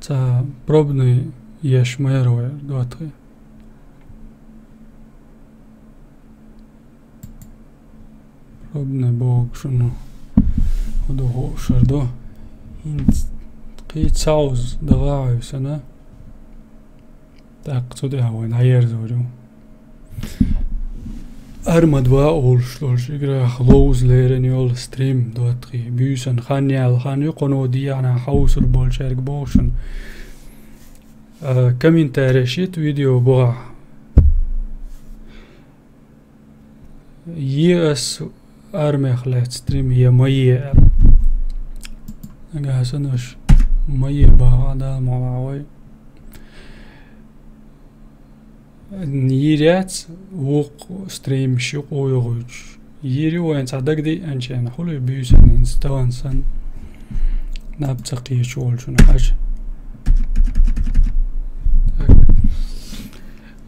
Цхьа пробный еш ма яра вай, доттагӀий. Пробный боху шуна, хӀун ду хууш хир ду. ХӀинца кхин цхьа хьовза дагахь а хьовсуш санна. ТӀаккха цу тӀехь вай дӀаерзор ю. Арма два олуш долчу играх ловза лерина йолу стрим, доттагӀий. Буьйсанна хан яьлла хан ю, кхунна дехьа хьовсур болчаьрга боху шуна. А, комментарий йита видео бухахь. Е ас армех лаьцна стрим, я ма е аьлла. Нагахь санна аша ма е бахахь, Дала мукъ лахь вай. Йийр яц вукху стримаш юкъа йохуьйтуш. Йийр ю вайна цхьа дагадеанчарна, хӀули буьйсанна хӀинца тахана санна. Наб ца кхечу волчунна хьажа. Так.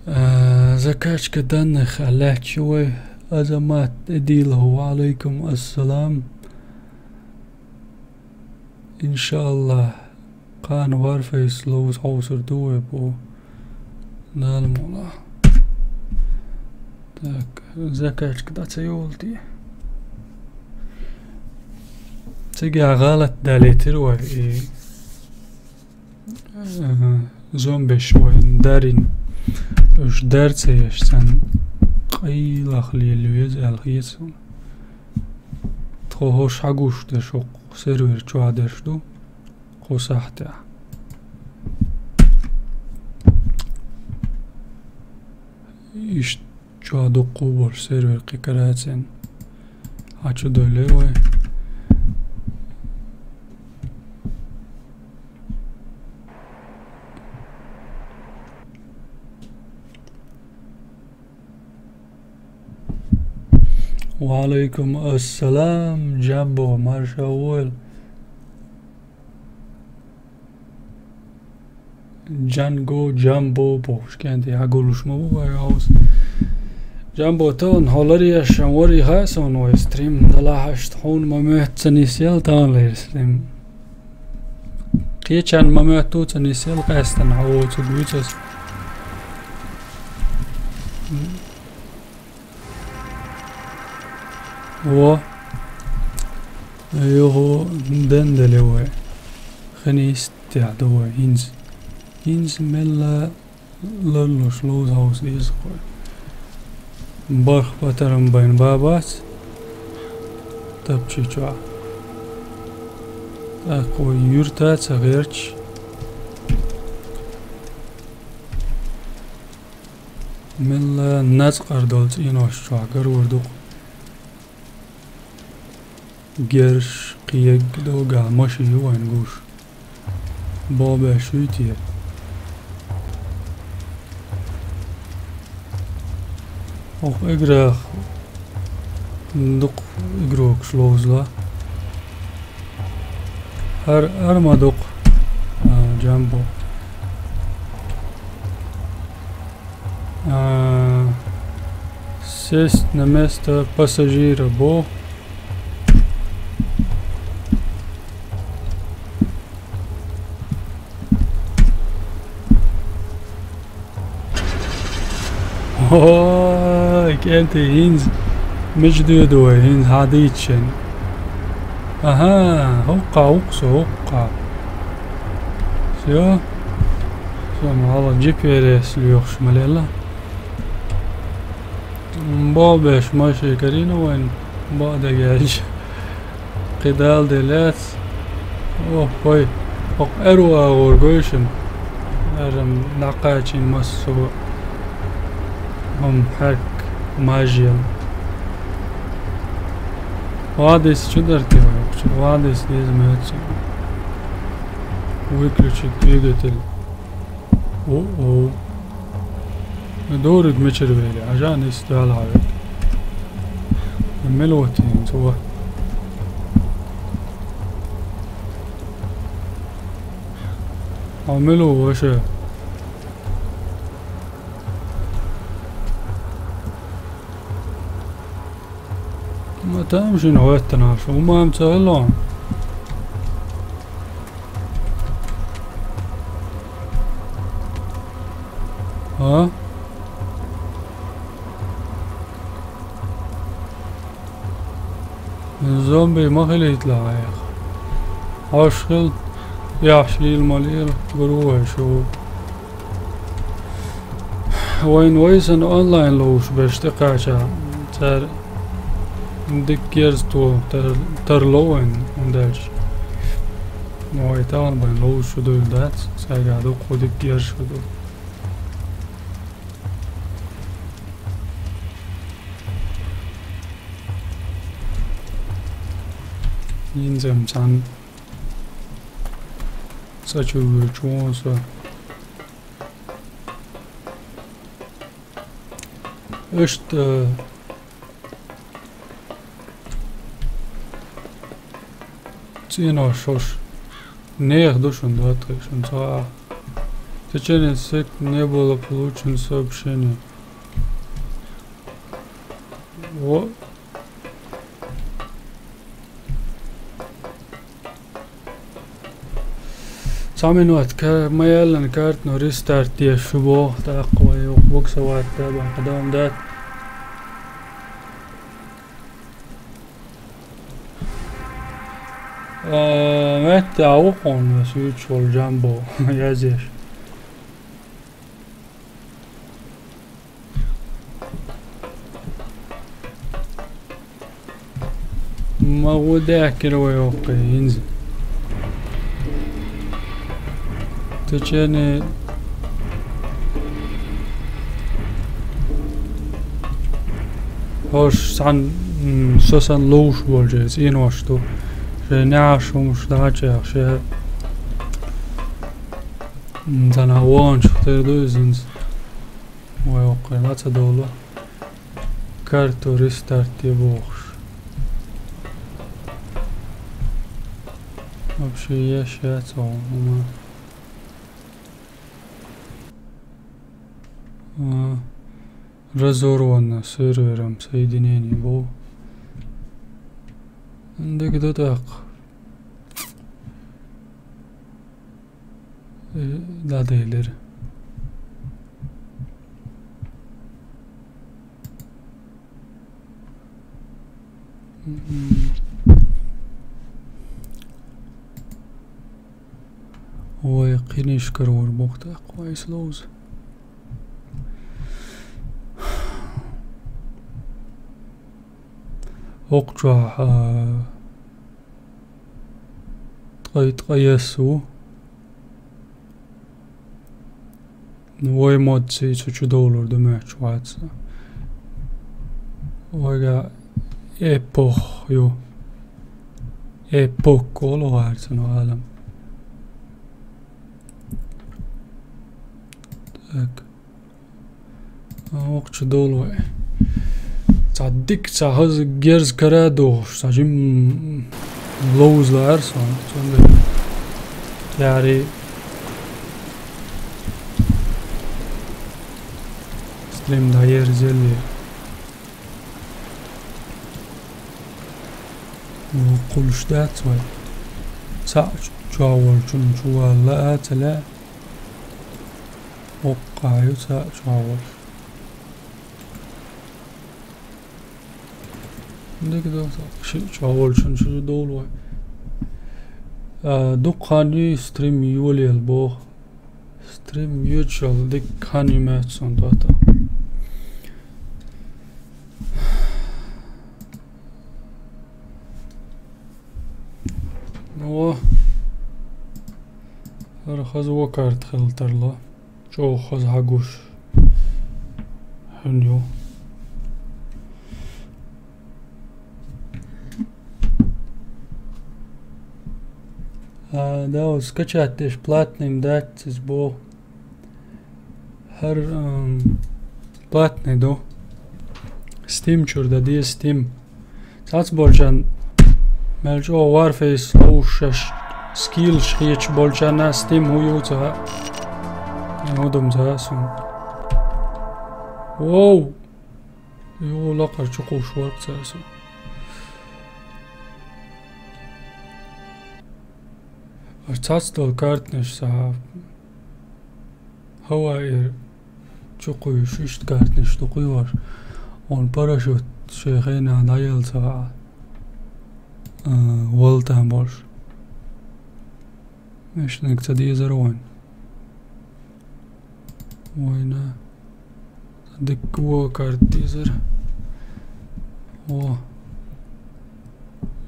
А, закачка данных лаьтташ ю вай. Азамат Эдилов, ва алейкум ассалам. Иншаллах, кхана Warface ловза хьовсур ду вай боху. Дала мукъ лахь. Так, закачка дӀа ца йолу те? Цигахь гӀалат далийтира вай и Ага, зомбеш вайна дарина. Уьш дар ца еш, царна къайлах лела веза аьлла хета суна. Тхо хӀорш хьагуш дерш хӀокху сервер чохь дерш ду, кху сахьтехь. Иштта чохь дуккха а болуш сервер кхин карацийна. Хьан чу доьллера вай? Ва алейкум ассалам, Джамбо, марша войла. Джанго Джамбо бохуш кенде хьагулуш ма бу вай хьовса. Джамбо, тахана хьо ларъеш ма вара, и хаьа суна вай стрим, делахь иштта хьуна ма моьтту ца нисъелла таханлера стрим. Кхечарна ма моьтту ца нисъелла, къаьстина хьо воцург вуьйцу ас. Во. Юху денделе вай. Хин йистехь ду вай хӀинца. ХӀинца мелла ларлуш ловза хьовса деза вай. Барх патарам байна бан бац. Тапчи чохь. ТӀаккха вай юьрта ца гӀерташ. Мелла нацкъар долу цӀенош чохь гарор ду-кх. Герш, кхиерг догахь машин ю вайн гуш. Бобеш вуй те? Ох, играх дукха игрокаш ловзала. Ар-, арма дукха, а, Джамбо. А, сесть на место пассажира, бо. Ой, кӀентий, хӀинца мича доьду вай, хӀинца хьан дийцича. Аха, хӀокху ву-кх со, хӀокху. Всё. Со ма хьала джи пи эс лоьхуш ма лелла. М, бобеш машин карийна вайн, бо дагеж. Кхидала де лаьц. Ох, хой, хӀокху аьрру агӀор гой шуна. Аьррам дӀакхачийна массо а хӀума хьаьрк мажъелла. Вадис чу дара те вай, чу вадис деза моьтту. Выключить двигатель. О-о. Дориг мичара вели, хьажа нисса ваьлла хьавер. Мила ву те хӀинца вай? Хьо мила ву, ваша? Там же, ну, это наш. У мамца, алло. А? Зомби ма хилийталахь айхьа. Хьош хила, яхьаш лийла ма лийла, гур ву вай шу. Вайн вай санна онлайн ловш берш тӀекхача, цара дика герз то тар-, тарло вайн, хӀунда аьлча вай тахана байн ловш шу дуйла дац, сайгахь дуккха дика герз шу ду. ХӀинца-м цхьаьна цӀа чу вуьйчу вон со. Иштта, э, цӀенош шуш. Нехан ду шуна, доттагӀий, шуна цхьа а. В течение суток не было получено сообщение. Во. Цхьа минот, ка-, ма яьллина картано рестарт деш шу боху, тӀаккха вай юха буксовать дан бан, кхидам дац. А, метта а ву хьуна суьйцуш волу Джамбо язъеш. Ма ву даьхкира вай хӀокху хӀинца. Течене хӀорш цхьаьна, м, со санна ловш болчу цӀенош ду. Шайн неӀарш хӀумаш дӀа а чӀех, шайн, м, цхьана вогӀанчух тера ду иза хӀинца. Вай хӀокхуьнга ца довлу. Карту рестарт де бохуш. Вообще еш яц хьо хӀума. А, разорвано сервером соединение боху. Дика ду тӀаккха. Э, дӀаделира. Мгм. Ой, кхинишкара вара боху тӀаккха, вай слоуз. ХӀокху чохь, а, ткъе ткъе ес ву. Ну, вай модций цу чу довлур ду моьттуш вац. Вайга эпох ю. Эпок олу гӀарцано алам. Так. А, вокху чу довлу вай. Цхьа дика, цхьа хаза герз кара а дохуш, цхьа жим ловза лаьара сон. Цундела яри стрим дӀаерзелле. Кхуллуш дац вай. Цхьаъ чохь волчун чу вала а ца лаьа. Воккха ю цхьаъ чохь волуш. Дика ду, шиъ чохь волчун чу довлу вай. А, дукха хан юй стрим йолаелла боху. Стрим йоьдуш йолу дика хан ю моьтту суна тӀаккха. Ну, хӀара хаза вокарт хила тарло. ЧӀогӀа хаза хьагуш. Хьуьн ю. А, да, скачать деш платный дац иза боху. ХӀара, ам, платный ду. Steam чуьра дан деза, Steam. Цхьацца болчарна, мел чӀогӀа Warface ловзуш, скиллаш хеташ болчарна Steam хӀун ю ца хаьа. ХӀун ду ца хаьа суна. Воу! Йо, лакхара чу кхуш вара цара со. Аш цхьацца долу картанаш схьа хӀаваэр чу кхуьйсуш, иштта картанаш ду кхуьйсуш. Хьуна парашют шайн хенахь дӀаелла ца хаьа. А, вала там болуш. Иштаниг ца дезара вайн. Вайна. Дикка вон карта дезара. О.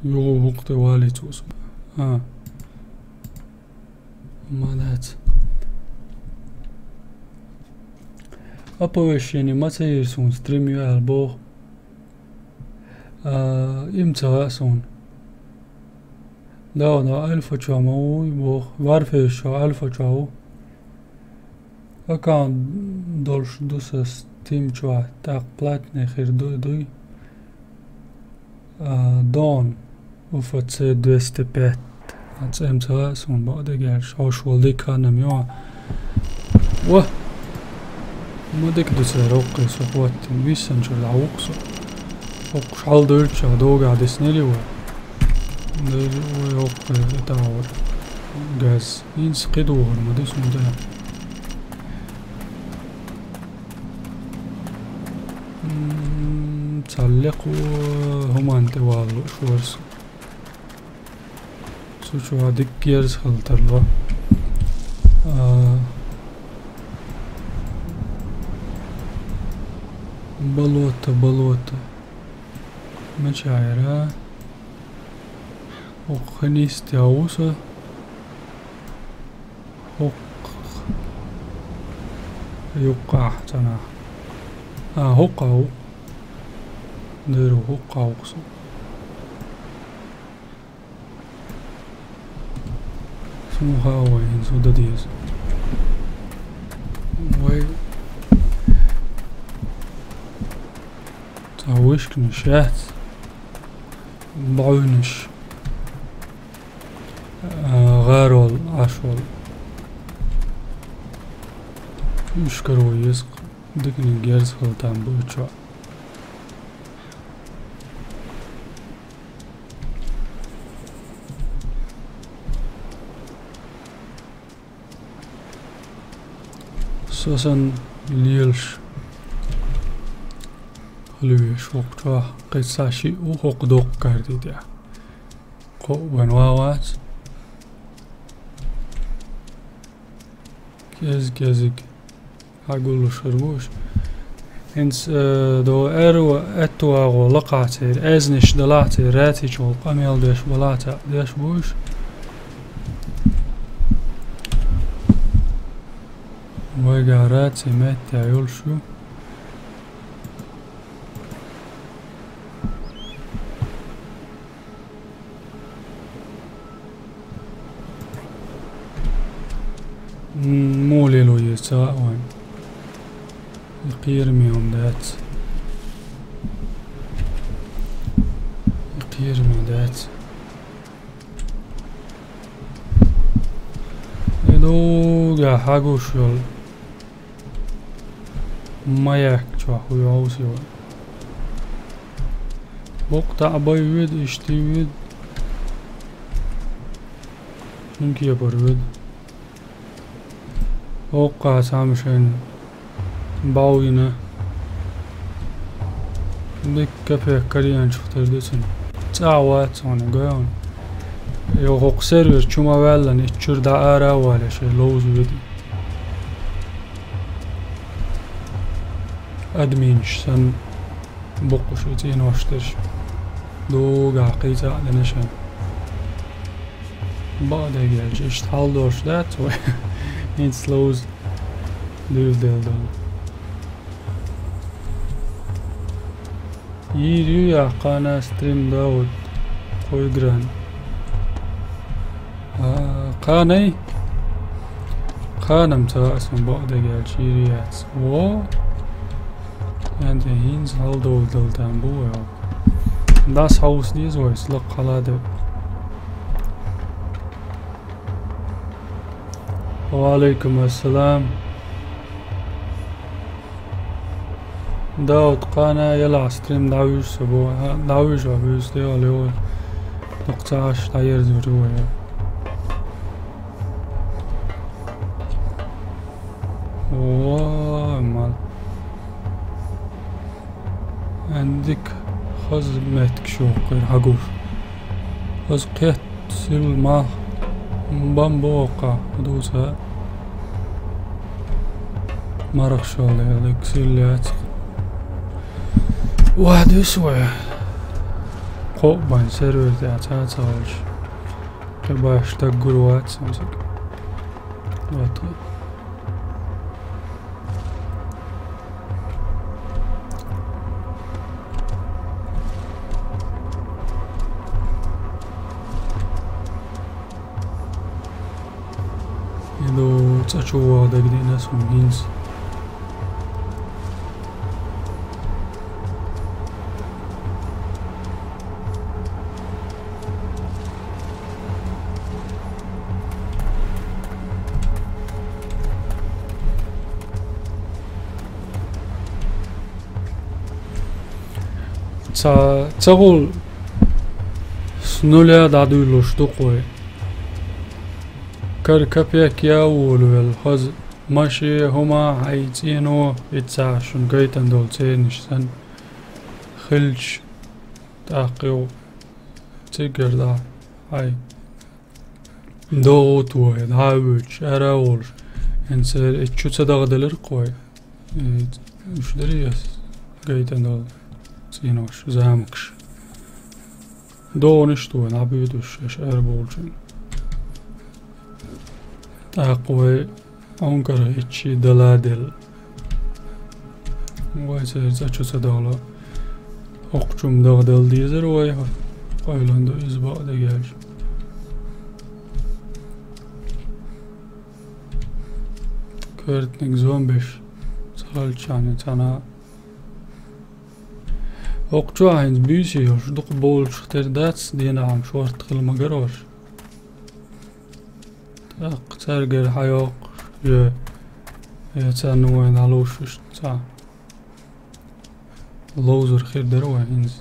Юха хӀокху тӀе валийца ву со. А. Ма дац. Оповещение ма ца йира суна, стрим ю аьлла боху. А, и ма ца хаьа суна. Да, да, альфа чохь ма ву, боху. Варфейс чохь альфа чохь ву. Аккаунт долуш ду сан Steam чохь, тӀаккха платный хир ду, дуй. А, Дон, У Ф Ц двести пять. А, цӀе ма ца хаьа суна, бакъдерг аьлча, хьовш волу дика хан-м ю. Ва! Ма дика ду цара хӀокхуьнца хӀоттийна, виссанчуьра дӀавукху со. ХӀокхуш хьал дуьйлча догахь диснарий вай? Даже вай хӀокху тӀе тӀе а вара. Газ. ХӀинца кхидӀа вахар ма ду суна тӀе. М, цхьа лекхо хӀуманна тӀе вала лууш вара со. Цу чохь дикка герз хила тарло. А, болото, болото. Мичахь яра? ХӀокху хенахь йистехь ву со. ХӀокху юккъехь цӀанахь. А, хӀокхахь ву. Дера хӀокхахь ву со. Суна хаьа вай хӀинца хӀун дан деза. Вай цхьа вышканаш яц. БӀуьйнаш. А, гӀарол, Ӏаш волу. Уьш каро еза-кх, диканиг герз хила там бу чохь. Со санна лелаш хила везаш воккхачохь, кхин цхьа шиъ ву хӀокху доккха карти тӀехь. Кхоъ ван ван вац. Кез-кезиг хьагуллуш хир бу уьш. ХӀинца, э, до аьрру аьтту агӀо лакхахь церан, аьзнаш далахь церан, рацийчу гӀуллакх къамел деш балахь цхьаъ деш бу уьш. Вайгахь раций меттехь йолуш ю. М, муха лело еза ца хаьа вайн. И кхераме хӀума дац. И кхераме дац. И дуга хьагуш йолу. Маяк чохь хуй хьовсийла. Боккъа таӀ бай вуьйда, иштта вуьйда. ХӀун кепара вуьйда? Оккха цхьамма шайна бӀов йина. Дика капек карьянчух тера ду цунна. ЦӀа вац хьуна гой хьуна. Йо, хӀокху сервер чу ма ваьллана, итт чуьра дӀа ара а вале, шайн ловза вуьйда. Админаш санна боккхуш и цӀенош дерш. Дугахь кхийца а дина шайн. Бакъдерг аьлча, иштта хьал долуш дац вай. ХӀинца ловза дуьйладелла долу. Йийр ю яхь кхана стрим Дауд кхойгран. А, кханай? Кханам ца аса бакъдерг аьлча йийр яц. Во? Янде хӀинца хьалдовла дала там бу вай. Дас хьовса деза вай, слакх хьала де. Ва алейкум ассалам. Дауд, кхана ялахь стрим дӀавуьжу со боху. А, дӀавуьжу, а, вуьйцу тӀе а лева. Дукха ца Ӏаш дӀаерзор ю вай. Ой, мал. Андик хаза меттиг шо кхир хьагуш. Хаза кхет сил мал. Бамбока дуца. Марах шо лелик сил яц. Ва дус вай. Кхо бан сервер тӀа ца ца валш. Кхе баш таг гур вац сумсик. Вот. Иду цӀа чу вагӀа дагадеъна сона хӀинца. Ца, ца гӀул с нуля дӀадуьйлуш ду кхой. Кара капек я волавелла хаза, маши хӀума хьай цӀено, иццахь шуна гайтан долу ценаш санна, хилча, тӀаккха йо цигара дӀа хьай. ДогӀу тохе, дӀа а вуьйцуш, ара а волуш. ХӀинца и чу ца дахделира кхой. Э, уьш дара яс гайтан долу цӀенош, замокаш. ДогӀунаш тохе, дӀабуьйцуш, аша ара болчун. ТӀаккха вай Ӏункар хӀеччий дала делла. Вай церан цӀа чу ца дахало. ХӀокху чу-м даха дала дезара вай, къайлан ду иза бакъ дегайча. Коьртаниг зомбиш ца хилчахьана цхьана. ХӀокху чохь хӀинца буьйса йолуш дукха болчух тера дац, дийнахь-м шорта хила ма гара уьш. ТӀаккха цаьргара хьайоккхуш, я, я царна вайна дӀалуш иштта цхьа ловзар хир дара вай хӀинца.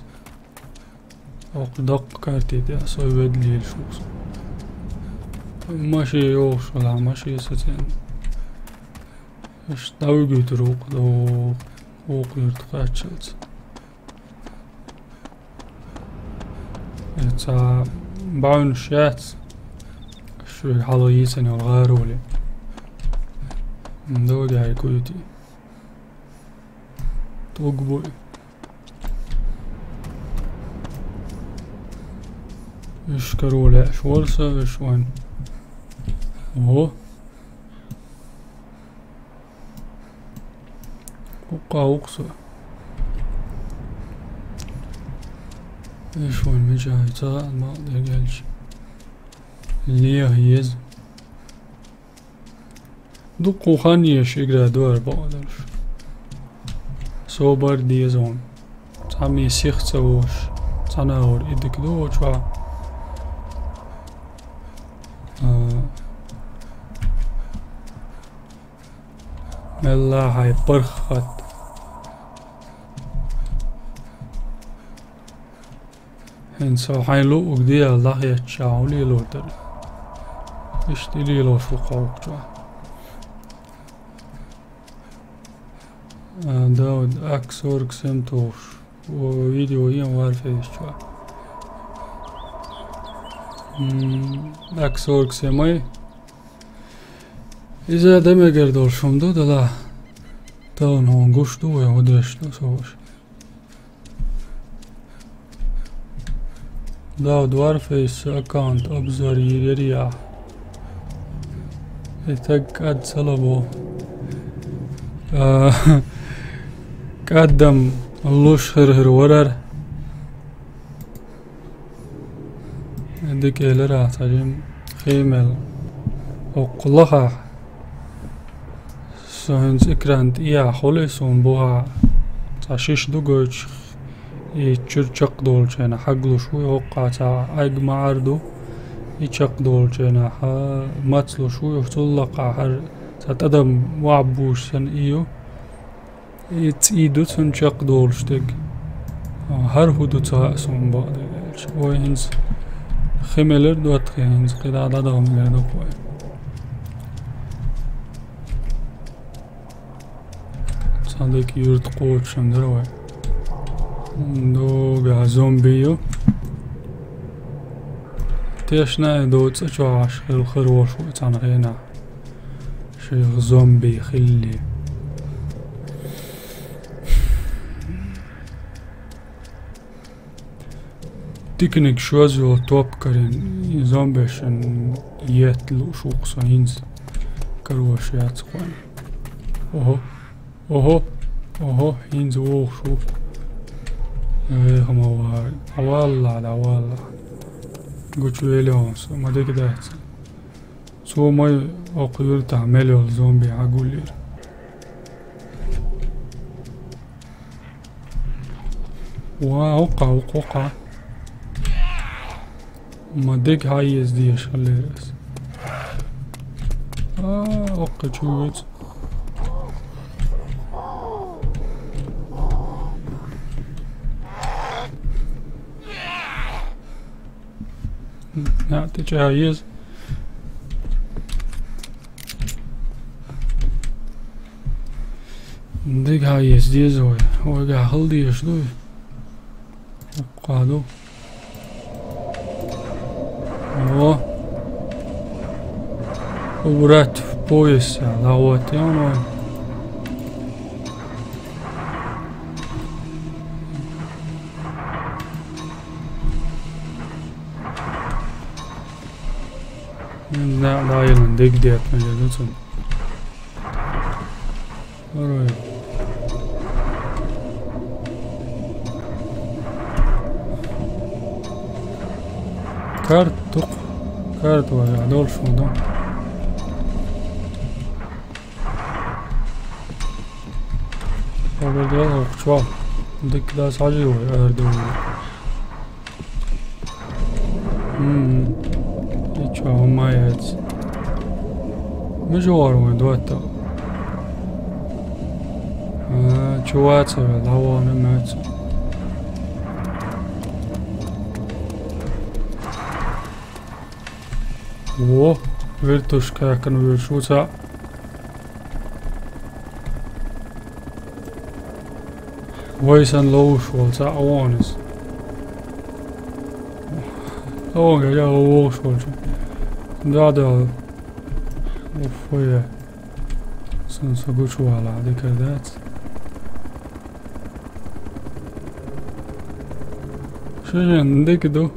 Оккха даккха карти тӀехь со ведлийла шух. Маши йогӀуш вала, маши сацен. Иштта дӀавуьгуьйтур ву-кх, догӀу, вукху юьрта кхаччалц. Ца бӀаьвнаш яц, шуьга хьалха йийцина йолу гӀароле. Догехь куьйти. ТӀуг бу и. Уьш каро лаьаш вара со, уьш вайн. Ого. Хуккха вукху со. Эш вайн мичахь ца хаьа, ма дерг аьлча. Леха еза. Дуккха хан еш игра дора бакъдалаш. Собар деза вон. Цхьамма сих ца вуш. Цхьана агӀор идик ду вочу. А, Мелла хьайн паргӀат. ХӀинца хьайн луъург де аьлла дӀахӀоьттича, хьо лелор дара. Иштта и лелош ву кховкхучохь. А, Дауд, ак сорок семь тухуш. О, видео ен Warface чохь. М, ак сорок семь ай. Иза де мегар долуш хӀума ду, дала. Тахана хьуна гуш ду вай, хӀун деш ду со ваша. Дауд Warface аккаунт обзор йийр яра яхь. И таг кӀад ца лабо. А, кӀаддам луш хир-хир варар. Дика элира цхьа жим хи мел. ХӀокху лахахь со хӀинца экран тӀехьа хуьлу и суна бухахь. Цхьа шиш ду гойтуш, и чуьра чекхдолучу хенахь хьаглуш ву, хӀокхахь цхьа Ӏайг маӀар ду, и чекхдолучу хенахь мацлуш ву, цул лакхахь хӀара цхьа тӀадам вахьа буш санна и ю. И цӀий ду цунна чекхдолуш дерг. ХӀара хӀун ду ца хаьа суна бакъдерг аьлча. Вай хӀинца хи мелар ду, атта хи хӀинца кхидӀа дӀадала мелар ду-кх вай. Хьалик юрт кхочушам дара вай. Дога зомби ю. Тешна а доцӀа чохь аш хила хир волуш ву цхьана хенахь. Шайх зомби хилли. Диканиг шозо топ карийна, и зомбешан етта лууш ву-кх со хӀинца. Карош яц кхойна. Ого, ого, ого, хӀинца вогӀуш ву. Э, хӀама вара. Хьаваллахь, дӀаваллахь. Гучувели хьуна со, ма дика дац. Цо ма оккха юьртахь мел йолу зомби хьагулйира. Ва, оккха, оккха, оккха. Ма дерг хьаеза дезаш хиллера ас. А, оккха чу вуьйцу. НеӀ тӀечӀагӀ еза. Дигахь еза деза вай. Вайгахь хила дезаш дуй? Оккха ду. О! Убрать в пояс, а, дӀахӀоттийна вай. Да, да, я на диг дет, наверное, цун. Второй. Карт тук. Карт вай, а дальше, да. Обердел, чувак. Дик да сажи вай, эрдем. Мм. И чё, хӀумма яц? Мижор вайн доттагӀа. А, чу вац вай, дӀавахана моьтту. Во, вертушка яьккхина вуьйцуш ву цхьаъ. Вай санна ловзуш волу цхьаъ ву иза. О, я, я, вовзуш волчу. Да, да. Уф, я. Сан со гучувала дика дац. Ши жен дика ду.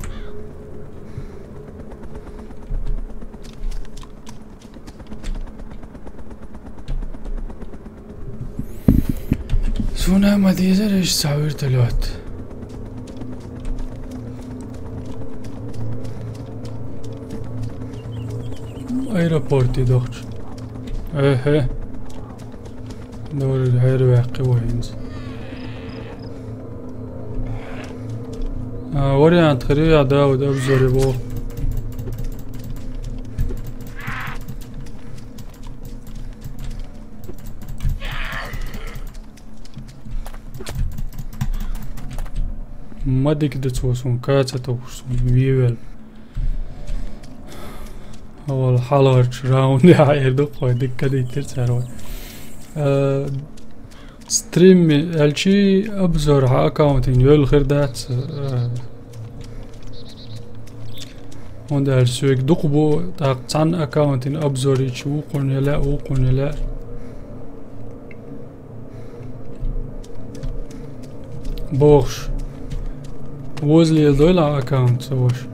Суна ма дезара иштта цхьа вертолёт. Аэропорте дохчу. Эхе. Дора хьерваьккхи вай хӀинца. А, вариант хир ю, я Дауд обзоре боху. Ма дика ду цо суна, каца тухуш суна, вевел. Вала хьалхарчу раунде хьаэр ду, кхой дика кадиттира цара вай. Э, стримме аьлчи обзор хьан аккаунтин йойла хир дац, э, хӀунда аьлча соьга дукха бу, тӀаккха цхьана аккаунтин обзор йича вукхунна я лаьа, вукхунна я лаьа. Бохуш. Возле дойла аккаунт ца ваша.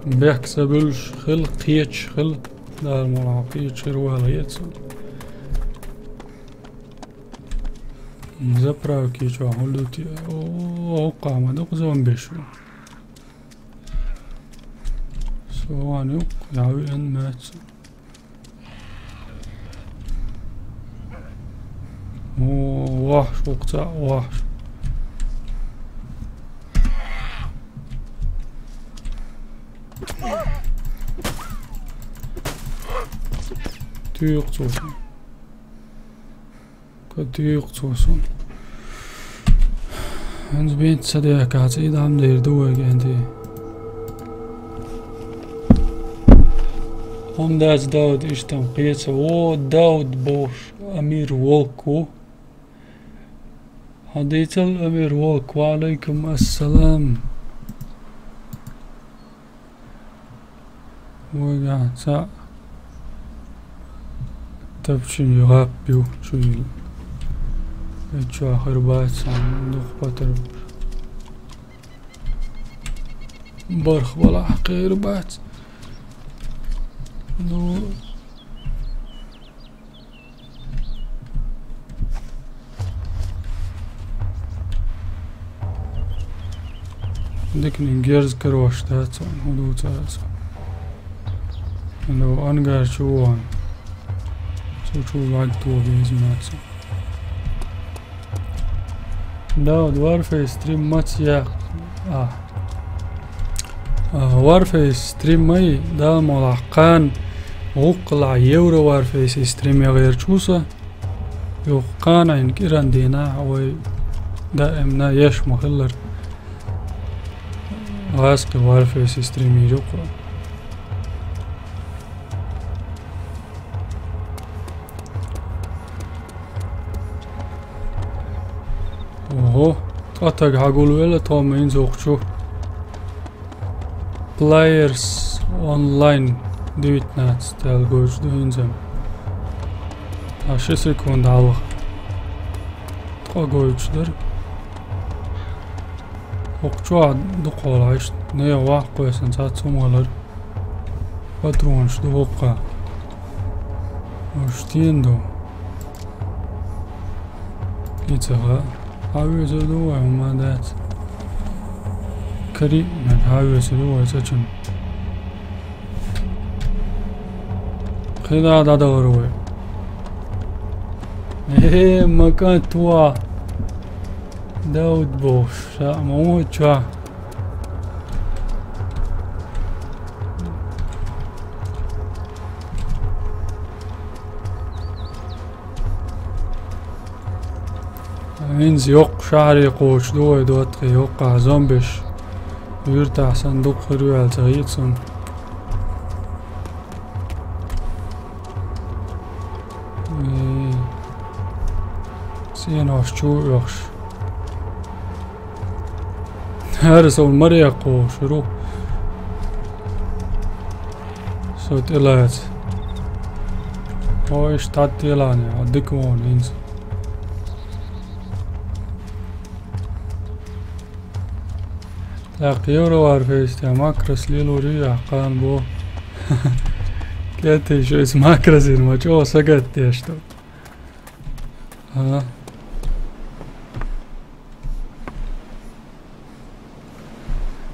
Бехк ца буьллуш хила, кхеташ хила. Дала муха кхеташ хир вала ецу. Заправки чохь хӀун ду те? О, хӀокхахь ма ду-кх зомбеш ву. Со ван юккъе, я веана моьтту. О, вахьаш ву-кх цхьаъ, вахьаш. Туьйху цо. Ка туьйху цо суна. ХӀинца бен ца дехкахь, цӀий дӀа ма дер ду вайга, хӀинца. ХӀунда аьлча Дауд иштта-м кхечу. О, Дауд бохуш, Амир волк ву. Хьо дийцал, Амир волк, ва алейкум ассалам. Вайга цхьа тапчин югап ю чуйил. Эчуа хэр бац, дух патар. Барх вала хэр бац. Ну, Дикнин герз карош дац, хӀун дуц аса. Ну, ангар чу вон. Цу чу ваг то везмаца. Да, Warface три мац я. А. А, Warface три май, да, мола кан. Гукла евро Warface стрим я гэр чуса. Юх кхана ин кӀиран дийнахь вай даимна еш ма хиллар. Васкъи Warface стрим йижу кху. Ого, ткъа таг хьагулвелла тхо ма ин зохчу. Players Online девятнадцать аьлла гойтуш ду хӀинца. А ши секунд хьалха. Ткъа гойтуш дара. ХӀокху чохь дукха хьолахь иштта. Не, ваккхаве сан цхьацца хӀума хилар. Патронаш ду хӀокху. Уьш стен ду? И ца хаьа. Хьан везар ду вай, хӀума дац. Кари, ман хьан везар ду вай цачун? Хина дӀадахар вай. Э, ма кӀант ван. Дауд бохуш, ша ма вон чохь. ХӀинца йоккха шахьаре кхочуш ду вай, доттагӀий, йоккхахь зомбиш. Юьртахь санна дукха хир ю аьлла ца хета суна. Э, цӀенош чу оьхуш. ХӀара со маре кхочур ву. Со тӀелаца. Хьо иштта тӀелане, хьо дика вон хӀинца. ТӀаккха Евро Warface тӀе макрос лелорий ахь кхана бо. КӀетий шуьца макросийн ма чӀогӀа сагатдеш ду. А.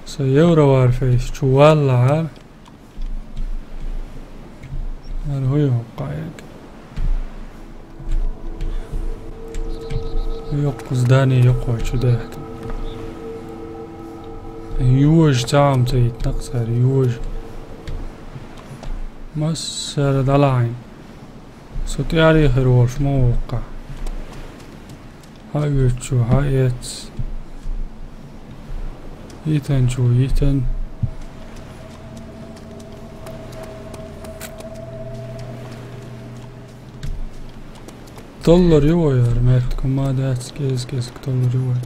Со Евро Warface чу валлахьара. Ара хӀу ю хӀокху къайга? Йоккха здание йоккхой чу даьхкина. Йожа цхьа а ца йитина-кх цара, йожа. Массара дӀалахьийна. Со тӀаьхьара хир волуш ма ву хӀокхахь. Хьан оьцу, хьан эц. Йитан чу, йитан. Толлар ю вай яра, меттиг хӀума дац, кӀезиг-кӀезиг толлар ю вай.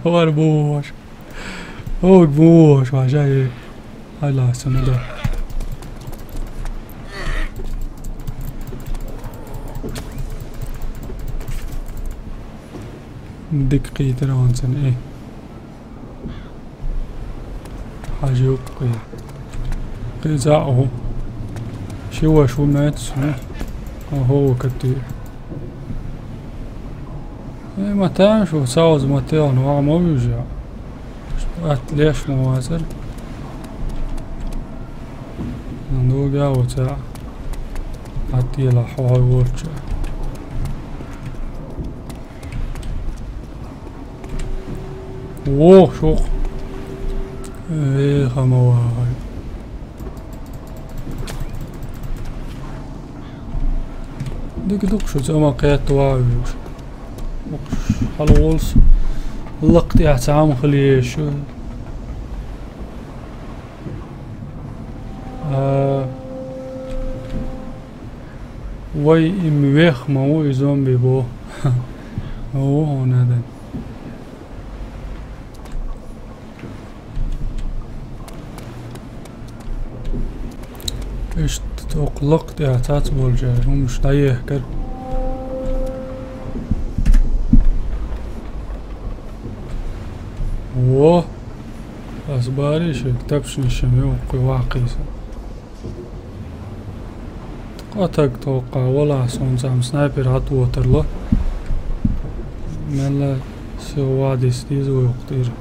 Вар бу ваша. Ог бу ваша, ваша, э. Хьайла, сан ма до. Дика кхийтира хьуна цунна, э. Хьажа юккъе. Кхин цхьаъ ву. Ши ваша ву меттиг суна. Ахьа ву катуьйра. Э, ма тамаш ву, сауза ма телхана, ваха ма вуьйжа. Атта леш ма вацара. Нуга ву цхьаъ. Атта елахь хьо хьой волча. Во, шух. Веха ма вагӀай. Дика ду-кх шу, цӀа ма кхетта вагӀа вуьйш. Хьала волс. Лакха тӀехь цхьа хӀума хила езаш ю. А. Вай, им вех ма ву и зомби бо. О, он адан. Иштта тхо лакха тӀе цац болчара хӀумаш дӀаехкар. Во! Ас бари шег тапшни шен ве укхуй вакхийса. Ткъа таг тохкъа вала сунца ам снайпер гӀатвотарла. Мелла сиха вадис диза вай укх тӀера.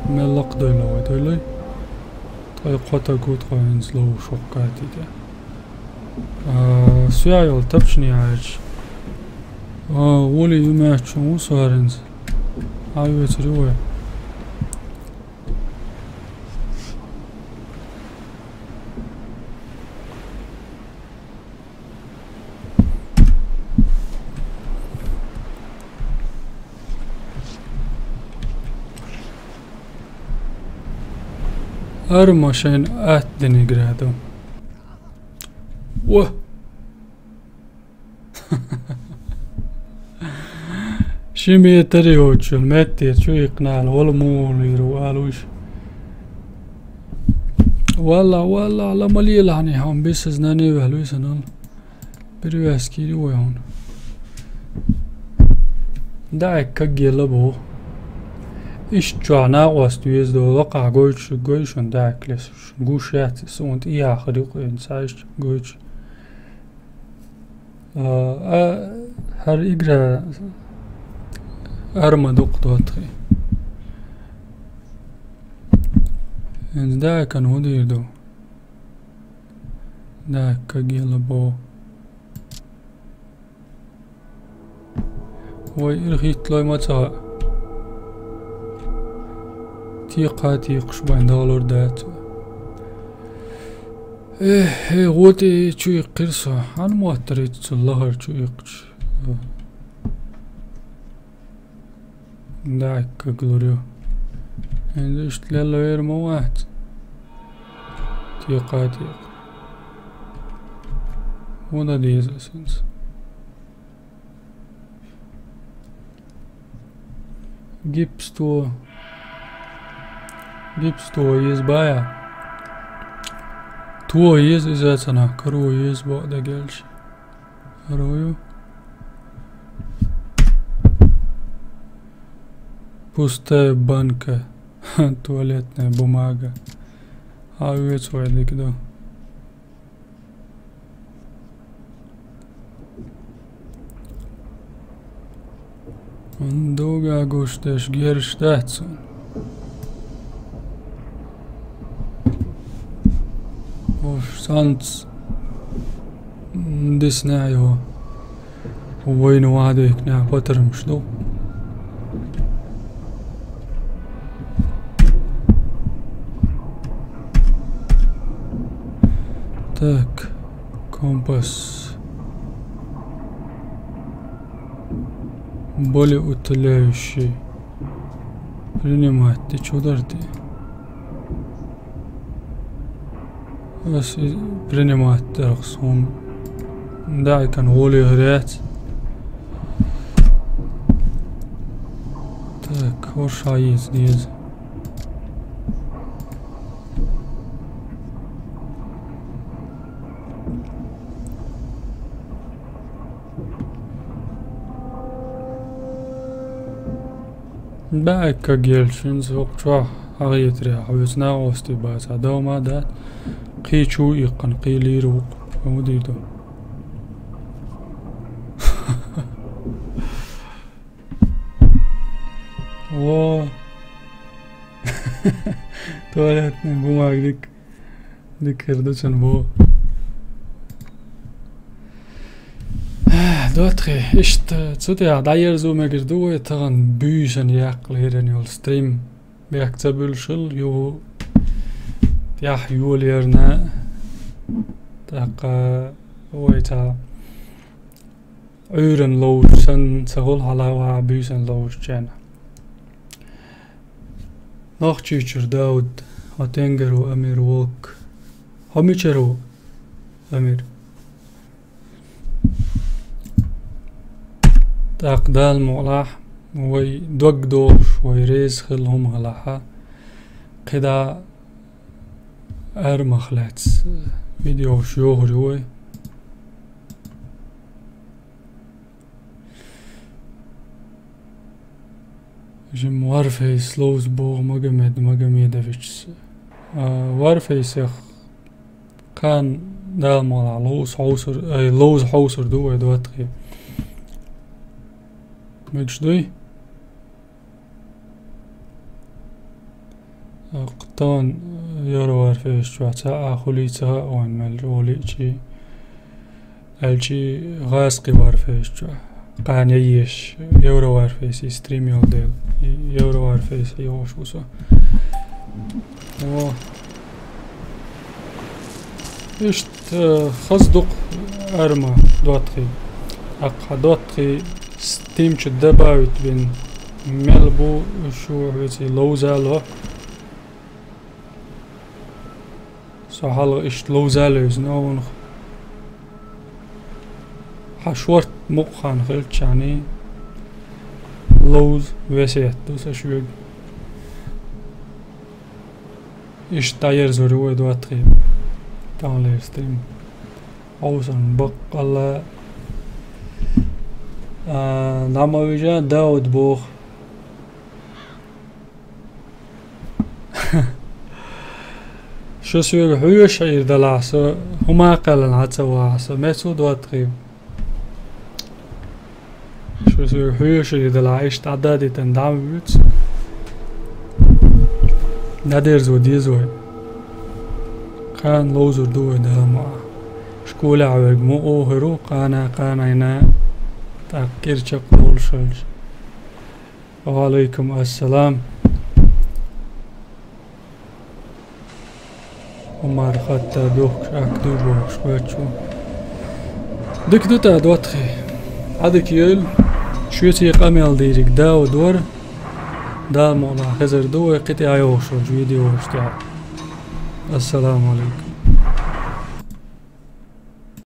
Мелла лакха дойла вай дойлуй. Ткъа кхо таг ву тхо хӀинца ловш воккхатита. А, суя йол тапчни аьлча. А, вули юмаьччун ву со хӀаринца. Ай вецари вай. Ар машин ат Дениграду. О! Ши метр йоцчул меттера чу иккхинал, вала мугӀулийра ву алуш. Валла, валла, ла ма лелахьани хьан бисазнани ваьлуй санал. Перевязкири вай хьуна. ДаӀик каггела бу. Ишт чохь накъост веза долу, лакхахь гойтуш гой шуна даьхк лесуш. Гуш яц, суна тӀе яхар юкъа вен, цхьаьжча гойтуш. А, а, хӀара игра арма дукха доттагӀий. ХӀинца даьхкан хӀун дийр ду? ДаьхкагӀ гела бо. Вай, ира хӀиттлой ма ца хаьа. Текха текхаш байн дагӀалур дац. Эх, хӀей, гӀо тӀе чу иккхира со. Хьан моттар иццул лахара чу иккхаш? ДаӀик каггал лур ю. ХӀинца иштта лелла вер ма вац. Текха текха. ХӀун дан деза ас хӀинца? Гипс то. Гипс то еза бая. То еза иза цана, каро еза бакъ дагелча. Каро ю. Пустая банка. Туалетная бумага. А вец вай дика ду. Ан дога гуш деш герш дац. Ош санц дисна йо. Вайна вадайкна патармаш ду. Так, компас. Болеутоляющий. Принимать. Ты чё дар ты? Ас и принимать дарх сум. Да, и кан воли грязь. Так, хороша есть здесь. Да, и как ельчин звук чё? Агьетри, а вы знаете, что база дома, да? Кхи чу иккан, кхи лир вук. Кому дийду? Во. Туалетный бумага дик. Дик хир ду цун бо. Дотхи, иштта, цу тӀехь дӀаерзо мегар ду вай тахана буьйсан яккха леррина йолу стрим. Бехк ца буьллушал, юху тӀехь йолаярна, тӀаккха вай цхьа Ӏуьйранна ловзуш санна ца хуьлу хьалха ваха буьйсанна ловзучарна. Нохчийчуьра Дауд, хьо тенгар ву, Амир, вок. Хьо мичара ву, Амир? ТӀаккха Дала мукъалахь, вай дог дохуш, вай реза хилла хӀума хилахь, кхидӀа армах лаьцна видеош йохур ю вай. Жим Warface ловза боху Магомед Магомедовича. А, Warface-ах кхана Дала мукъалахь ловза хьовсур, ай, ловза хьовсур ду вай доттагӀий. Мегаш дуй? Кхтон Евро Warface чохь цхьа а хуьлий ца хаьа вайн мел чӀогӀа лиъчий. Аьлчи гӀазкхи Warface чохь. Кхана яйеш Евро Warface-и стрим йолу дела. И Евро Warface йохуш ву со. О. Иштта, э, хаза дукха арма доттагӀий. ТӀаккха хьан доттагӀий стимчу добавить бина. Мел бу шу хьоьций ловза ло. Со хьалха иштта ловза левзина вунах. Хьан шорт мукъа хан хилччахьаний ловза весет ду сан шуьга. Иштта дӀаерзор ю вай доттагӀий. Таханлера стрим. Хьовсург баккъалла. А, дӀа ма вижа, Дауд боху. Шу соьга хьоьжуш хир далахь со, хӀума кхаьллина хьан ца вахьа со, меца ву доттагӀий? Шу соьга хьоьжуш хир далахь, иштта дӀададитина дӀа ма вуьйцу. ДӀадерзо деза вай. Кхана ловзур ду вай Дала мукъалахь. Школехь верг мукъа хир ву, кхана, кхана йина, тӀаккха кӀира чекхлолуш хилча. Ва Ӏалайкум ассалам. Умар Хаттаб йохкуш акт ду бохуш хоьттуш ву. Дика ду тӀа, доттагӀий. Ӏадика йойла. Шуьца къамел дийриг Дауд вара. Дала мукъалахь хезар ду вай кхин тӀе йохуш йолчу видеош тӀехь. Ассаламу Ӏалайкум.